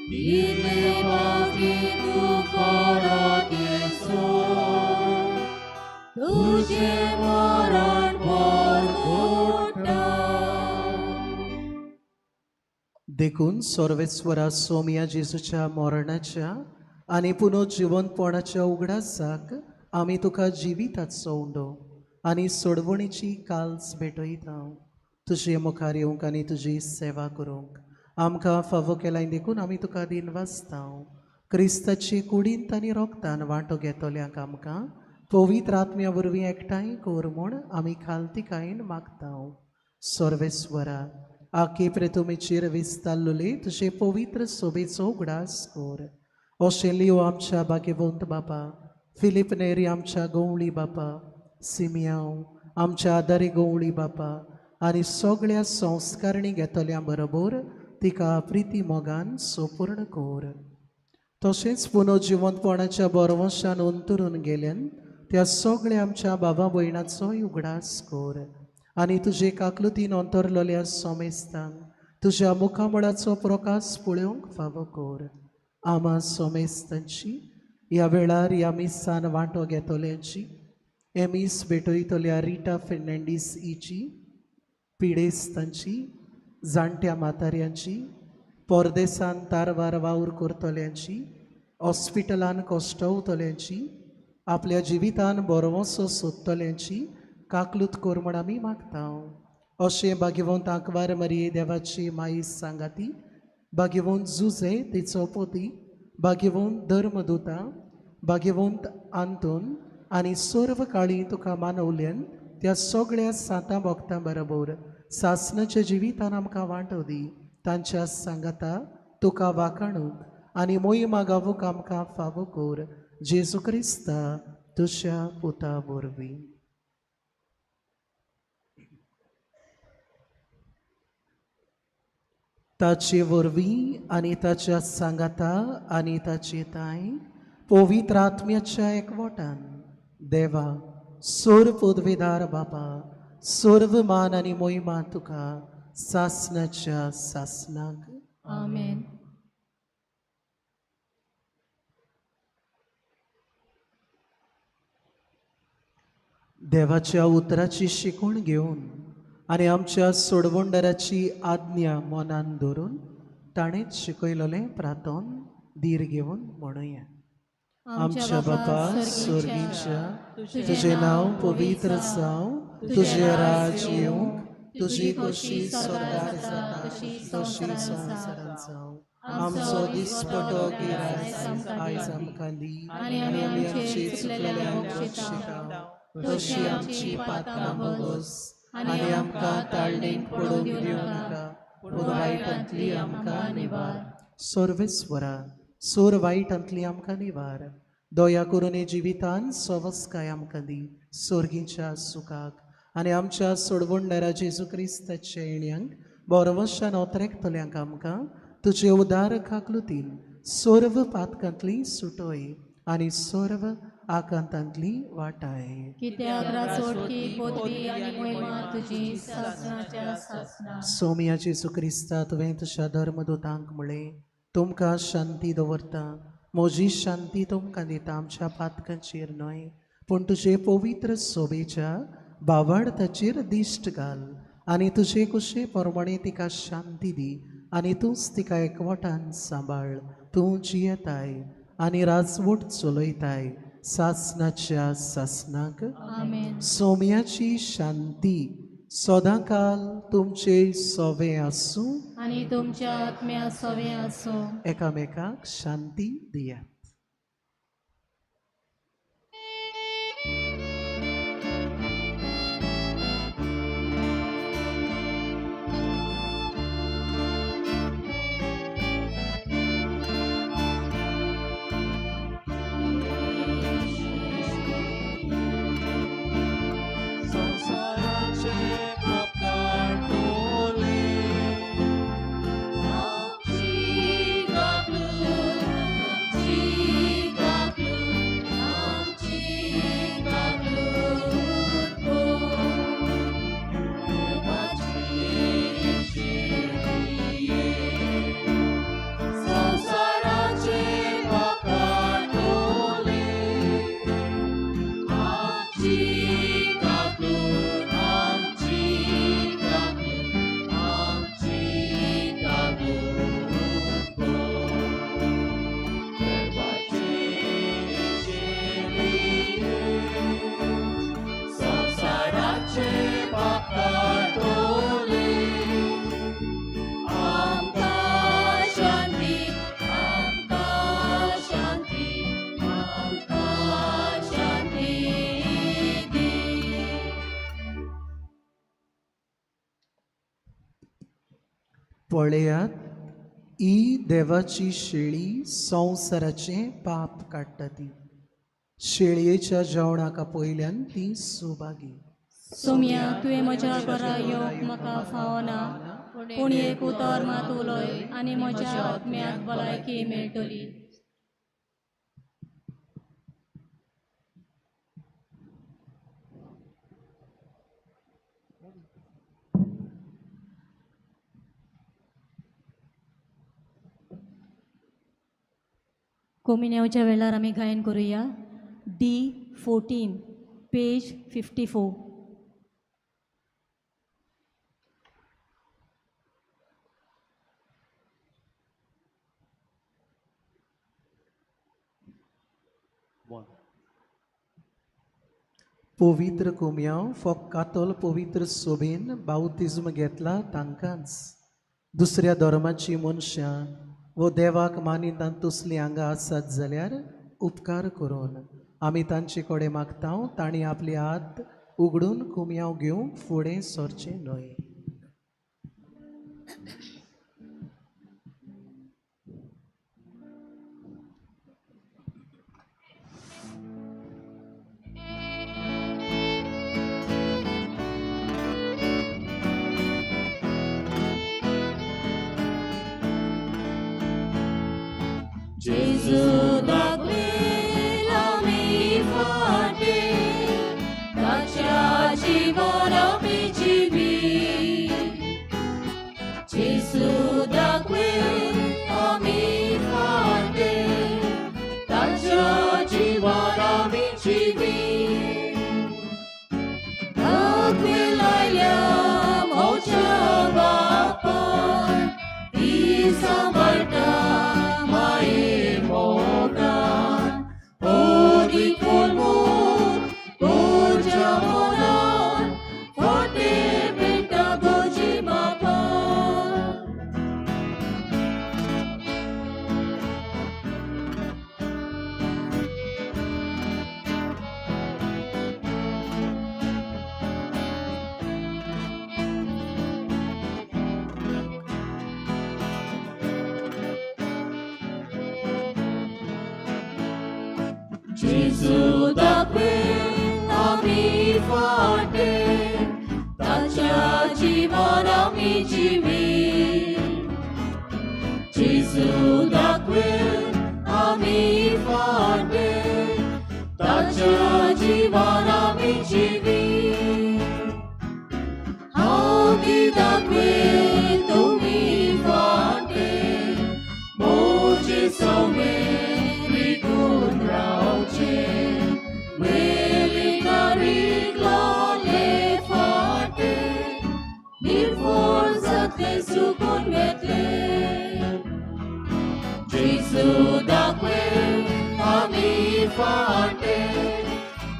[SPEAKER 1] इतले फावटी तूं परत येसो, तुजें मरण परगुट्टा.
[SPEAKER 3] देखून सर्वेस्वरा सोमया जेजूच्या मरणाच्या आनी पुनर्जिवंतपणाच्या उगडासाक आमी तुका जिविताचो उंडो आनी सोडवणीची काल्स भेटयता. तुजे मुखार येवंक आनी तुजी सेवा करूंक आमकां फावो केलाय देखून आमी तुका दिनवासता. क्रिस्ताची कुडींत आनी रोगतान वांटो घेतल्यांक आमकां पवित्र आत्म्या वरवीं एकठांय कर म्हूण आमी खालतिकायेन मागता. सर्वेस्वरा आखे प्रेतुमेचेर विस्तारलेले तुजे पवित्र सोबेचो उगडास कर. अशें लियो आमच्या भाग्यवंत बापा, फिलीप नेरी आमच्या गवळी बापा, सिमियांव आमच्या आदारी गवळी बापा आनी सगळ्या संस्कारणी घेतल्या बरोबर तिका प्रिती मोगान सोपूर्ण कर. तशेंच पुनर्जिवंतपणाच्या बरवशान अंतरून गेल्यान त्या सगळ्या आमच्या बाबा भयणाचोय उगडास कर आनी तुजे काकलुतीन अंतरलेल्या सोमेस्तांक तुज्या मुखामळाचो प्रकाश पळोवंक फावो कर. आमा सोमेस्तांची ह्या वेळार ह्या मिसान वांटो घेतल्यांची, हे मीस भेटयतल्या रिटा फेर्नांडीस हिची, पिडेस्तांची, जाणट्या म्हाताऱ्यांची, परदेसान तारवार वावर करतल्यांची, हॉस्पिटलान कश्टवतल्यांची, आपल्या जिवितान बरोवसो सोदतल्यांची काकलूत कर म्हण आमी मागता. अशें भाग्यवंत आंकवार मरिये देवाची माई सांगाती, भाग्यवंत जुजे तिचो पोती, भाग्यवंत धर्मदुता, भाग्यवंत आंतोन आनी सर्व काळी तुका मानवल्यान त्या सगळ्या सातां भक्तां बरोबर सासनाच्या जिवितान आमकां वांटो दी. तांच्या सांगाता तुका वाखाणूंक आनी मोहिमा गावूंक आमकां फावो कर. जेजू क्रिस्ता तुज्या पुता वरवीं. ताचे वरवीं आनी ताच्या सांगाता आनी ताचे ताय पवित्र आत्म्याच्या एकवटान देवा सर्व पदवेदार बापा, सर्व मान आनी मोहिमा तुका सासनाच्या सासनाक.
[SPEAKER 1] आमेन.
[SPEAKER 3] देवाच्या उतराची शिकवण घेवन आनी आमच्या सोडवणदाराची आज्ञा मनान धरून ताणेंच शिकयलेलें प्रार्थन धीर घेवन म्हणुया. आमच्या बापा स्वर्गीच्या, तुजें नांव पवित्र जावं, तुजें राज येवंक, तुजी खोशी स्वर्गार जाता तशी संवसारांत जावं. आमचो दिसपटो गिरास आयज आमकां दी आनी आमी आमची चुकलेल्यांक बक्षिता तशी आमची पातकां भोगोस आनी आमकां ताळणेक पडूंक दिवं नाका, पूण वायटांतली आमकां निवार. सर्वेस्वरा सोर वायटांतली आमकां निवार. दया करून जिवितान सवस्काय आमकां दी सोर्गीच्या सुखाक आनी आमच्या सोडवणदारा जेजू क्रिस्ताच्या येण्यांक बरवशान ओतरेकतल्यांक आमकां तुजे उदार काकलुतीन सर्व पातकांतली सुटोय आनी सर्व आकांतांतली वाटाय.
[SPEAKER 1] कित्याक रासोटकी पदवी आनी मोहिमा तुजी सासनाच्या सासना.
[SPEAKER 3] सोमया जेजू क्रिस्ता तुवें तुज्या धर्मदूतांक म्हळें, तुमकां शांती दवरता, म्हजी शांती तुमकां दिता, आमच्या पातकांचेर न्हय पूण तुजे पवित्र सोबेच्या बावाडताचेर दिश्ट घाल आनी तुजे कुशे प्रमाणे तिका शांती दी आनी तूंच तिका एकवटान सांबाळ. तूं जियेताय आनी राजवट चलयताय सासनाच्या सासनाक.
[SPEAKER 1] आमेन.
[SPEAKER 3] सोम्याची शांती सदांकाल तुमचे सोवे आसूं
[SPEAKER 1] आनी तुमच्या आत्म्या सोवे आसूं.
[SPEAKER 3] एकामेकाक शांती दियात.
[SPEAKER 2] संवसाराचे पाप काडटले,
[SPEAKER 1] आमची काकूत आमची
[SPEAKER 3] पळयात, ही देवाची शेळी संवसाराचें पाप काडटा. ती शेळयेच्या जेवणाक पयल्यान ती सुभागी.
[SPEAKER 5] सोम्या, तुवें म्हज्या घरा येवंक म्हाका फावना, पूण एक उतर मात उलय आनी म्हज्या आत्म्याक भलायकी मेळटली. कोमिन्यावच्या वेळार आमी गायन करुया D 14 page 54.
[SPEAKER 3] पवित्र कोमयांव फक्त कातोल पवित्र सोबेन बावतिज्म घेतला तांकांच. दुसऱ्या धर्माची मनशां वो देवाक मानिना तसलीं हांगा आसात जाल्यार उपकार करून आमी तांचे कडेन मागता, तांणी आपले हात उगडून कुमयांव घेवंक फुडें सरचें न्हय.
[SPEAKER 1] जेजू दाखयला मी फाटे, ताच्या जिवान आमी जिवी. जेजू दाखयला मी फाटे, ताच्या जिवान आमी जिवी. दाखयलायल्या म्हज्या बापान, ती सांबाळटा माये मोगान. ओदी फुलमून तुज्या मनान, फाटे मेळटा गो मापान. जेजू दाखयल आमी फाटे, ताच्या जिवान आमी जिवी. जेजू दाखयल आमी फाटे, ताच्या जिवान आमी जिवी. हांव दाखयल तुमी फाटे, म्हजे सवे रिगून रावचे. वेलिंगा रिगलोले फाटे, निर्फोळ जातले सुकून वेतले. जेजू दाखयल आमी फाटे,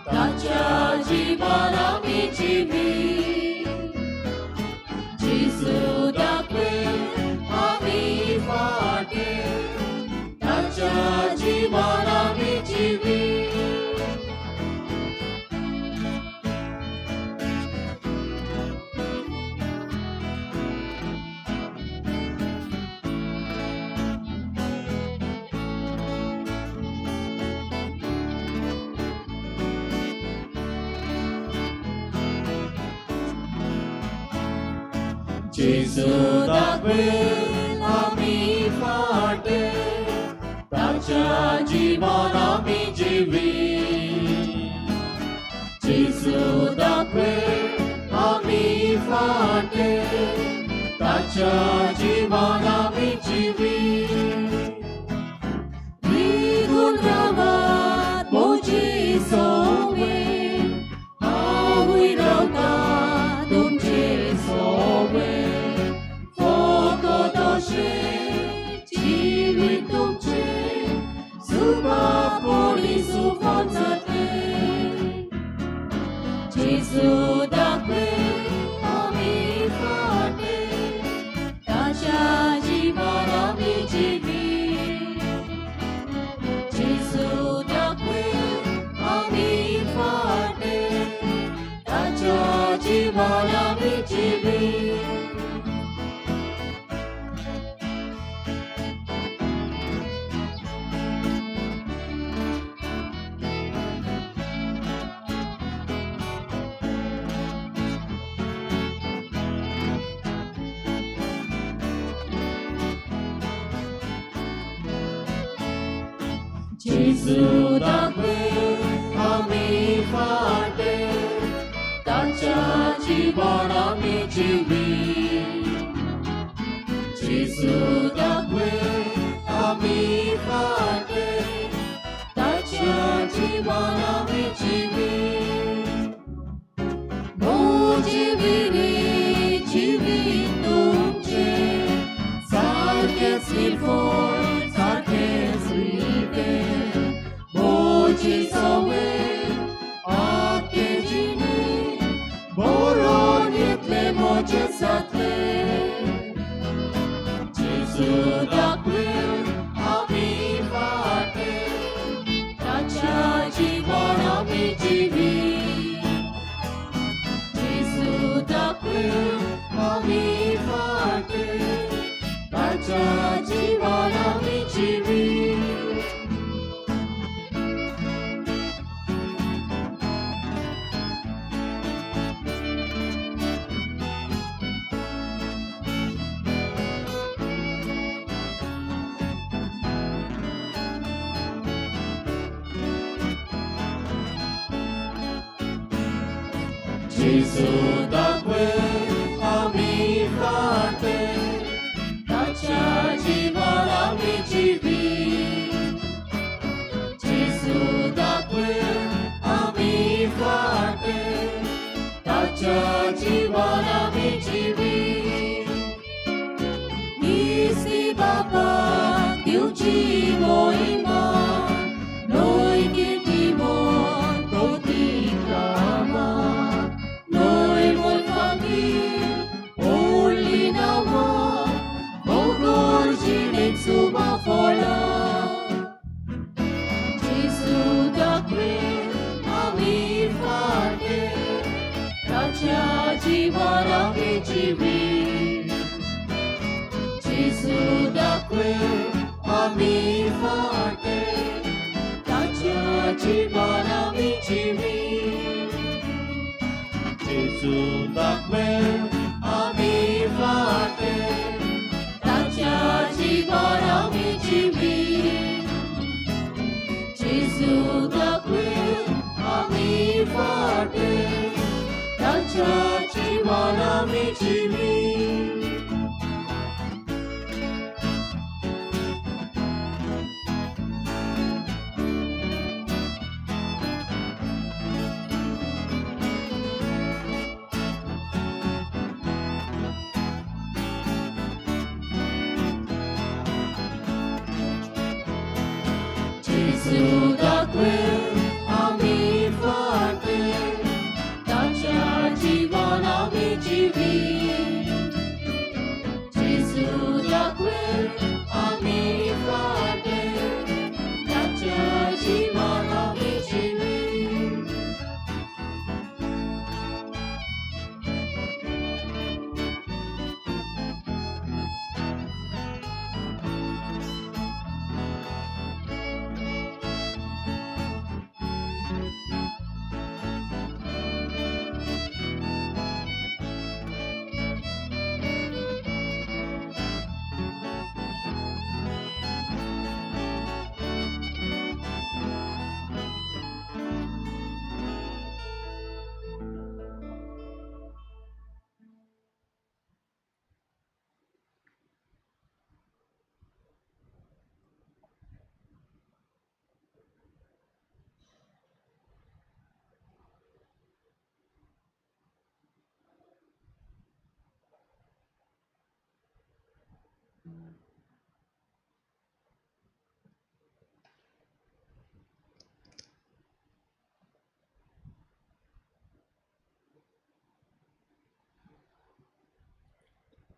[SPEAKER 1] ताच्या जिवान आमी जिवी. जेजू दाखयल आमी फाटे, ताच्या जिवान आमी जिवी. जेजू दाखयल आमी फाटे, ताच्या जिवान आमी जिवी. जेजू दाखयल आमी फाटे, ताच्या जिवान आमी जिवी. रिगून रावात म्हजी सोवे, हांवूय रावता तुमचे सोवे. फकत अशें जिवीत तुमचें, सुबा पोडी सुफोन जातलें. जेजू दाखयल आमी फाटे, ताच्या जिवान आमी जिवी. जेजू दाखयल आमी फाटे, ताच्या जिवान आमी जिवी. जेजू दाखय आमी फाटे, ताच्या जिवन आमी जिवी. जेजू दाखय आमी फाटे, ताच्या जिवन आमी जिवी. जिवी जिवी तुमचे, सारकेच निफोर सारकेच रिते. मोजी सवे आके जिणे, बरोवन येतले मोजे जातले. जेजू दाखय आमी फाटे, ताच्या जिवन आमी जिवी. जेजू दाखय आमी फाटे, ताच्या जिवन आमी जिवी. जेजू दाखय आमी फाटे, ताच्या जिवन आमी जिवी. जेजू दाखय आमी फाटे, ताच्या जिवन आमी जिवी. निस्ती बापाक दिवची मोहिमा, न्हय किर्ती म्हूण कौतीक कामां, न्हय मुल्कांगीर व्हडलीं नांवां, मोगोर जिणेक सुबा फळां. जेजू दाखय आमी फाटे, ताच्या जिवन आमी जिवी. जेजू दाखय आमी फाटे, ताच्या जिवन आमी जिवी.
[SPEAKER 2] जेजू दाखय आमी फाटे,
[SPEAKER 1] ताच्या जिवन आमी जिवी. जेजू दाखय आमी फाटे, ताच्या जिवन आमी जिवी. जेजू दाखय आमी फाटे, ताच्या जिवन आमी जिवी. जेजू दाखय आमी फाटे, ताच्या जिवन आमी जिवी.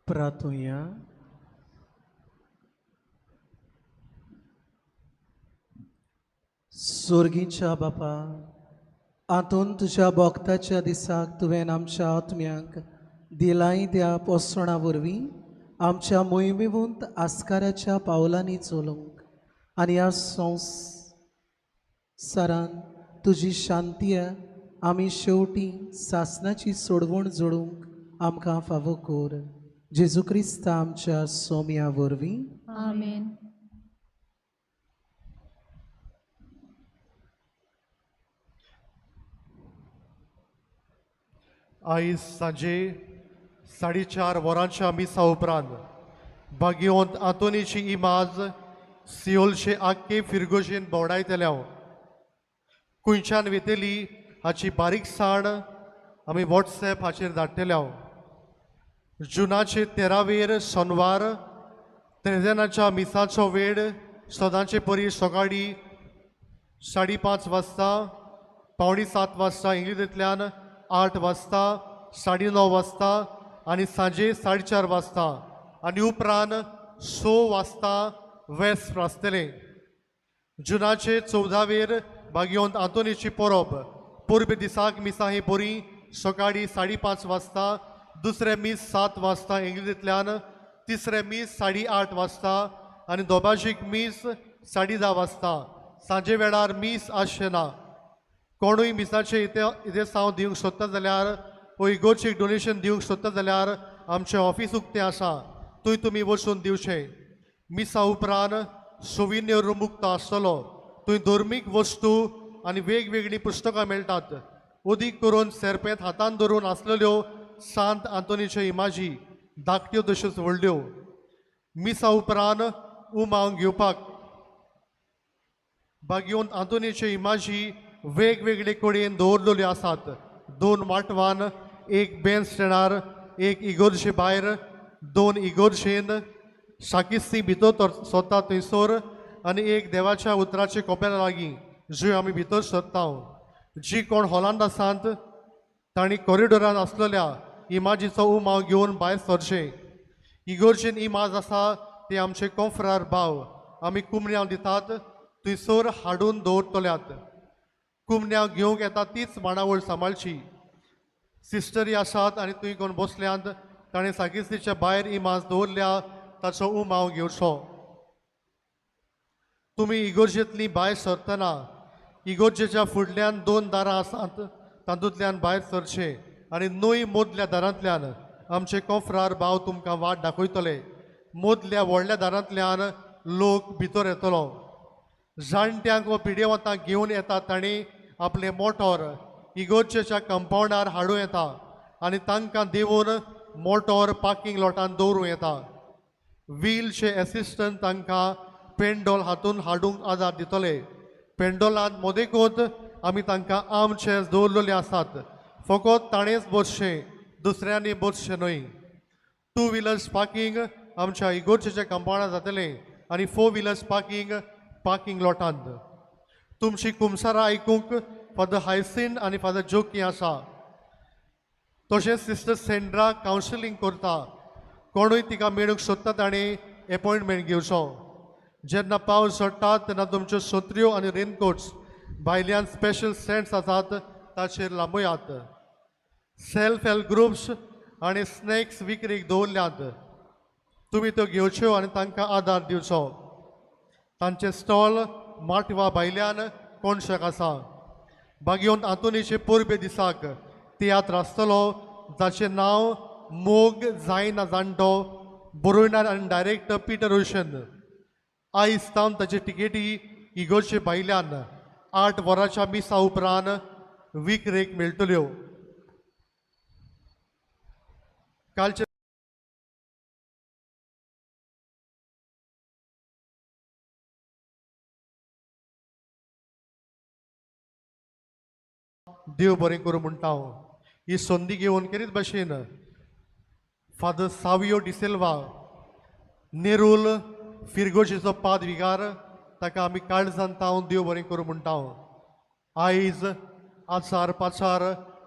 [SPEAKER 3] प्रार्थुया. सोर्गींच्या बापा, आतून तुज्या भोक्ताच्या दिसाक तुवें आमच्या आत्म्यांक दिलाय त्या पोसवणा वरवीं आमच्या मोहिमेवंत आस्काराच्या पावलांनी चलूंक आनी ह्या संवसारान तुजी शांती आमी शेवटी सासनाची सोडवण जोडूंक आमकां फावो कर. जेजू क्रिस्ता आमच्या सोम्या वरवीं.
[SPEAKER 1] आमेन.
[SPEAKER 2] आयज सांजे 4:30 वरांच्या मिसा उपरांत भाग्यवंत आंतोनीची इमाज सियोलचे आख्खे फिरगोजेन भोंवडायतले. खंयच्यान वेतली हाची बारीकसाण आमी वॉट्सएप हाचेर धाडटले. जुनाचे 13वेर सोनवार त्रेजेनाच्या मिसाचो वेळ सदांचे परी सकाळी 5:30 वाजता, 6:45 वाजता इंग्लिशींतल्यान, 8 वाजता, 9:30 वाजता आनी सांजे 4:30 वाजता आनी उपरांत 6 वाजता वेस्ट आसतलें. जुनाचे 14वेर भाग्यवंत आंतोनीची परब परबे दिसाक मिसां ही बरी सकाळी 5:30 वाजता, दुसरें मीस 7 वाजता इंग्लिशींतल्यान, तिसरें मीस 8:30 वाजता आनी दोबाजीक मीस 10:30 वाजता. सांजे वेळार मीस आसचें ना. कोणूय मिसाचें इतेसांव दिवंक सोदता जाल्यार वो इगोर्चीक डोनेशन दिवंक सोदता जाल्यार आमचें ऑफीस उक्तें आसा, थंय तुमी वचून दिवचें. मिसा उपरांत सोविन्य रूम उक्तो आसतलो, थंय धर्मीक वस्तू आनी वेगवेगळीं पुस्तकां मेळटात. अदीक करून सेरपेंत हातान धरून आसलेल्यो सांत आंतोनीच्यो इमाजी धाकट्यो तश्योच व्हडल्यो. मिसा उपरांत उमाव घेवपाक भाग्यवंत आंतोनीच्यो इमाजी वेगवेगळे कडेन दवरलेल्यो आसात. 2 माटवान, 1 बेंच स्टँडार, 1 इगोर्जे भायर, 2 इगोर्जेन साकिस्ती भितर सोदता थंयसर आनी 1 देवाच्या उतराचे कोपेला लागीं ज्यो आमी भितर सोदता. जी कोण हॉलांत आसात तांणी कॉरिडोरान आसलेल्या इमाजीचो उमाव घेवन भायर सरचें. इगोर्जेन इमाज आसा ती आमचे कोंफरार भाव आमी कुमण्यांव दितात थंयसर हाडून दवरतल्यात. कुमण्यांव घेवंक येता तीच मांडावळ सांबाळची. सिस्टरी आसात आनी थंय कोण बसल्यांत ताणें साकिस्तीच्या भायर इमाज दवरल्या ताचो उमाव घेवचो. तुमी इगोर्जेंतली भायर सरतना इगोर्जेच्या फुडल्यान 2 दारां आसात तातूंतल्यान भायर सरचें आनी न्हय मदल्या दारांतल्यान. आमचे कोफरार भाव तुमकां वाट दाखयतले. मदल्या व्हडल्या दारांतल्यान लोक भितर येतलो. जाणट्यांक वा पिडेवंतांक घेवन येता तांणी आपलें मोटोर इगोर्जेच्या कंपावंडार हाडूं येता आनी तांकां देवून मोटोर पार्किंग लॉटान दवरूं येता. व्हीलचे एसिस्टंट तांकां पेंडोल हातून हाडूंक आदार दितले. पेंडोलांत मदेकूच आमी तांकां आमचे दवरलेले आसात. फकत ताणेंच बसचें, दुसऱ्यांनी बसचें न्हय. 2 व्हिलर्स पार्किंग आमच्या इगोर्जेच्या कंपावंडार जातलें आनी 4 व्हिलर्स पार्किंग पार्किंग लॉटांत. तुमची कुमसारां आयकूंक फादर हायसीन आनी फादर जोकी आसा. तशेंच सिस्टर सेंड्रा कावन्सिलींग करता. कोणूय तिका मेळूंक सोदता ताणें एपॉयंटमेंट घेवचो. जेन्ना पावस झडटा तेन्ना तुमच्यो सत्र्यो आनी रेनकोट्स भायल्यान स्पेशल स्टँड्स आसात ताचेर लांबयात. सेल्फ हेल्प ग्रुप्स आनी स्नॅक्स विक्रीक दवरल्यात, तुमी त्यो घेवच्यो आनी तांकां आदार दिवचो. तांचे स्टॉल माटवा भायल्यान कोणशाक आसा. भाग्यवंत आंतोनीचे परबे दिसाक तियात्र आसतलो जाचें नांव मोग जायना जाणटो, बरोवणार आनी डायरेक्टर पिटर ओशन. आयज सावन ताचे तिकेटी इगोर्जे भायल्यान 8 वरांच्या मिसा उपरांत विक्रेक मेळटल्यो. कालचे देव बरें करूं म्हणटा हांव. ही संदी घेवन केरीत भाशेन फादर सावियो डिसिल्वा नेरूल फिरगोजेचो पाद विगार ताका आमी काळजान तावन देव बरें करूं म्हणटा हांव. आयज आचार पाचार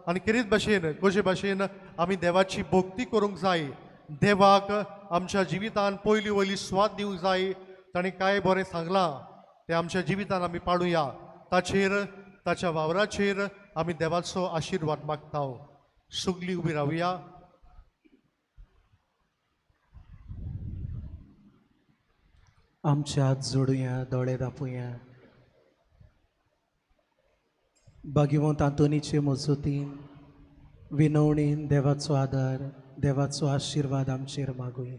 [SPEAKER 2] आनी केरीत भाशेन कशे भाशेन आमी देवाची भक्ती करूंक जाय. देवाक आमच्या जिवितान पयली वयली स्वाद दिवंक जाय. ताणें कांय बरें सांगलां तें आमच्या जिवितान आमी पाडुया. ताचेर ताच्या वावराचेर आमी देवाचो आशिर्वाद मागता. सगळीं उबी रावया.
[SPEAKER 3] आमचे हात जोडुया, दोळे दापुया. भाग्यवंत आंतोनीचे मजतीन विनवणीन देवाचो आदार, देवाचो आशिर्वाद आमचेर मागुया.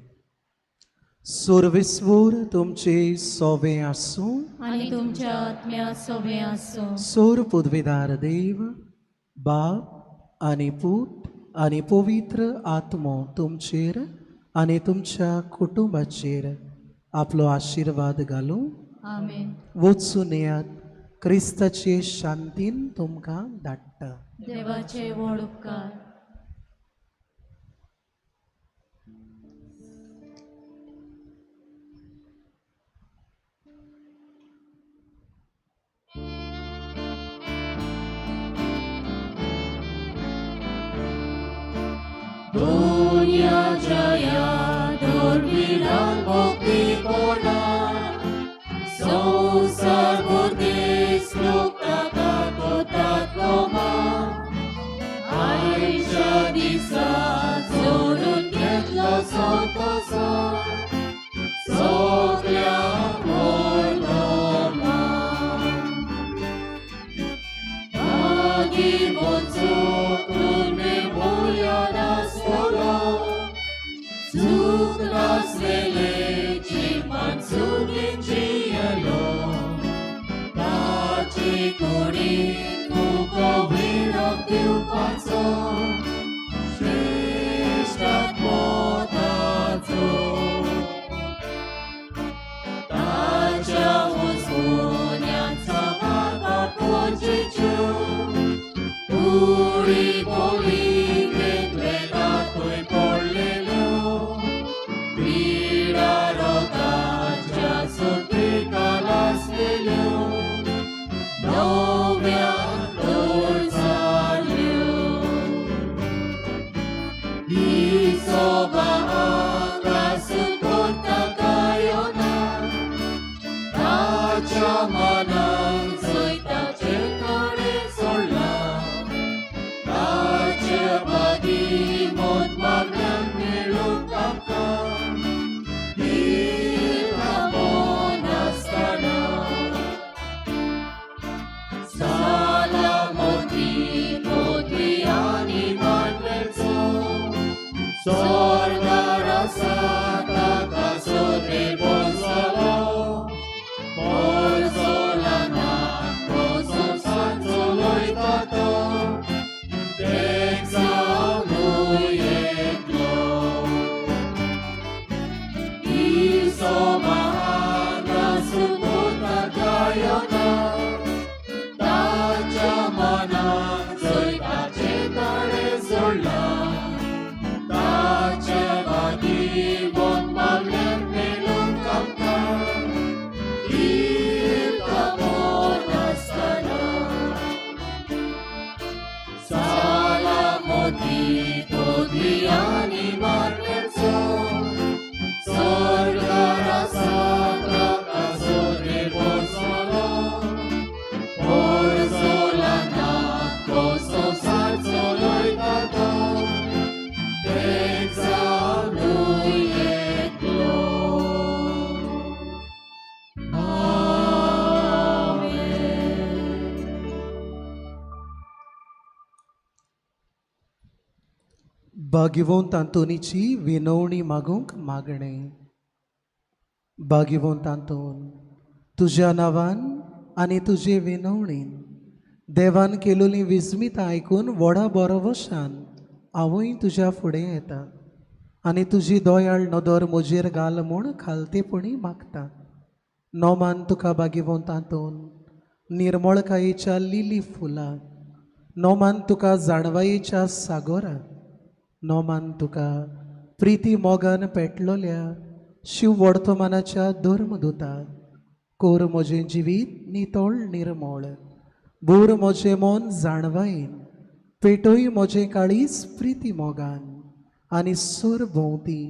[SPEAKER 3] सुरविस्वूर तुमचे सोवे आसूं
[SPEAKER 1] आनी तुमच्या आत्म्या सोवे आसूं.
[SPEAKER 3] सोर पुदवेदार देव बाप आनी पूत आनी पवित्र आत्मो तुमचेर आनी तुमच्या कुटुंबाचेर आपलो आशिर्वाद घालूं.
[SPEAKER 1] आमेन.
[SPEAKER 3] वचून येयात, क्रिस्ताचे शांतीन तुमकां धाडटा.
[SPEAKER 1] देवाचे व्हड उपकार.
[SPEAKER 6] Dunya Jaya Durvilan Bhakti Kona Sausar Buddhis Luktaka Kotatloma Aisha Disa Zorun Ketlo Sotoso Sokla Mortoma Agi Bonsu Tunne Moyana Suklasele chimansuginjialo Tachi kuri tuko viroktiu paso Shrishtat motazo Tacha usunyan sabata pochichu Puri poli ketle tatoi porlelo
[SPEAKER 3] भाग्यवंत आंतोनीची विनवणी मागूंक मागणें. भाग्यवंत आंतोन, तुज्या नांवान आनी तुजे विनवणीन देवान केलोली विस्मितां आयकून व्हडा बरोवशान हांवूय तुज्या फुडें येता आनी तुजी दयाळ नदर म्हजेर घाल म्हूण खालतेपणी मागता. नोमान तुका भाग्यवंत आंतोन निर्मळकायेच्या लिली फुलां, नोमान तुका जाणवायेच्या सागोरा, नोमान तुका प्रिती मोगान पेटलोल्या शिव वर्तमानाच्या धर्मदुता. कोर म्हजें जिवीत नितळ निर्मळ, बोर म्हजें मन जाणवायेन, पेटोय म्हजें काळीज प्रिती मोगान आनी सर भोंवती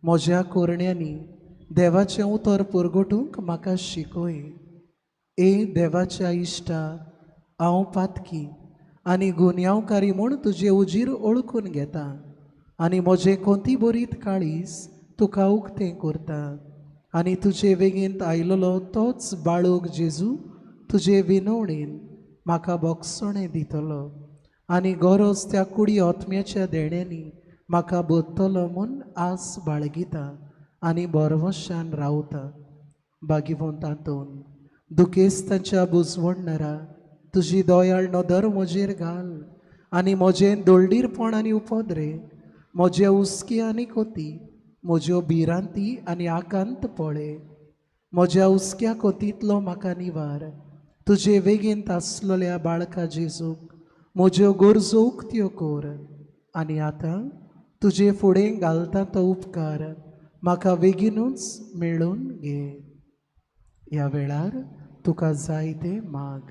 [SPEAKER 3] म्हज्या कोरण्यांनी देवाचें उतर पुरगोटूंक म्हाका शिकय. ए देवाच्या इश्टा, हांव पातकी आनी गुन्यांवकारी म्हूण तुजे उजीर ओळखून घेता आनी म्हजें कोंती बरीत काळीज तुका उक्तें करता आनी तुजे वेगेंत आयलोलो तोच बाळूक जेजू तुजे विनवणेन म्हाका बोगसणें दितलो आनी गरज त्या कुडी आत्म्याच्या देण्यांनी म्हाका बदतलो म्हूण आस बाळगिता आनी बरवशान रावता. भाग्यवंत आंतोन, दुखेस्तांच्या बुजवणणारा, तुजी दयाळ नदर म्हजेर घाल आनी म्हजें दोळडीरपण आनी उपद्रे, म्हजे हुस्के आनी कोती, म्हज्यो भिरांती आनी आकांत पळय. म्हज्या हुस्क्या कोतींतलो म्हाका निवार. तुजे वेगेंत आसलेल्या बाळका जेजूक म्हज्यो गरजो उक्त्यो कर आनी आतां तुजे फुडें घालता तो उपकार म्हाका बेगीनूच मेळून घे. ह्या वेळार तुका जाय तें माग.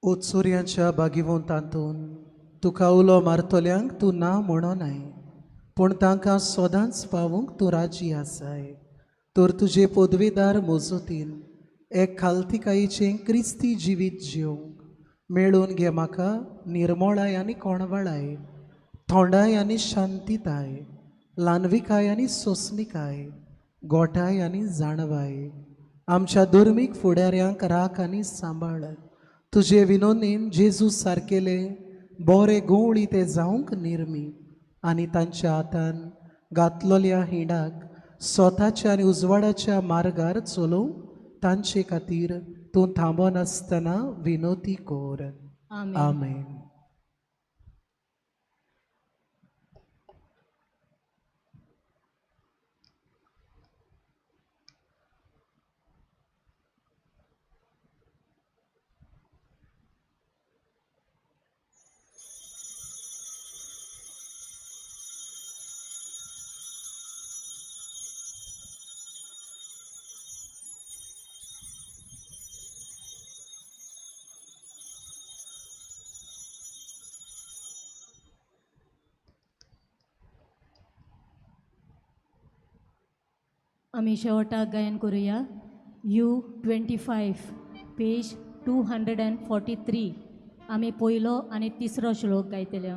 [SPEAKER 3] उत्सुर्यांच्या बागिवंतांतून तुका उलो मारतल्यांक तूं ना म्हणोनाय, पूण तांकां सदांच पावूंक तूं राजी आसाय. तर तुजे पदवेदार मजतीन एक खालतिकायेचें क्रिस्ती जिवीत जिवंक मेळून घे म्हाका निर्मोळाय आनी कोणवाळाय, थोंडाय आनी शांतिताय, ल्हानविकाय आनी सोंसणिकाय, गोठाय आनी जाणवाय. आमच्या धर्मीक फुडाऱ्यांक राख आनी सांबाळ. तुजे विनोदीन जेजू सारकेले बरे गवळी ते जावंक निर्मी आनी तांच्या हातान घातलेल्या हिंडाक स्वताच्या आनी उजवाडाच्या मार्गार चलोवंक तांचे खातीर तूं थांबनासतना विनोती कर. आमेन.
[SPEAKER 5] आमी शेवटाक गायन करुया. U 25 page 243 आमी पयलो आनी तिसरो श्लोक गायतले.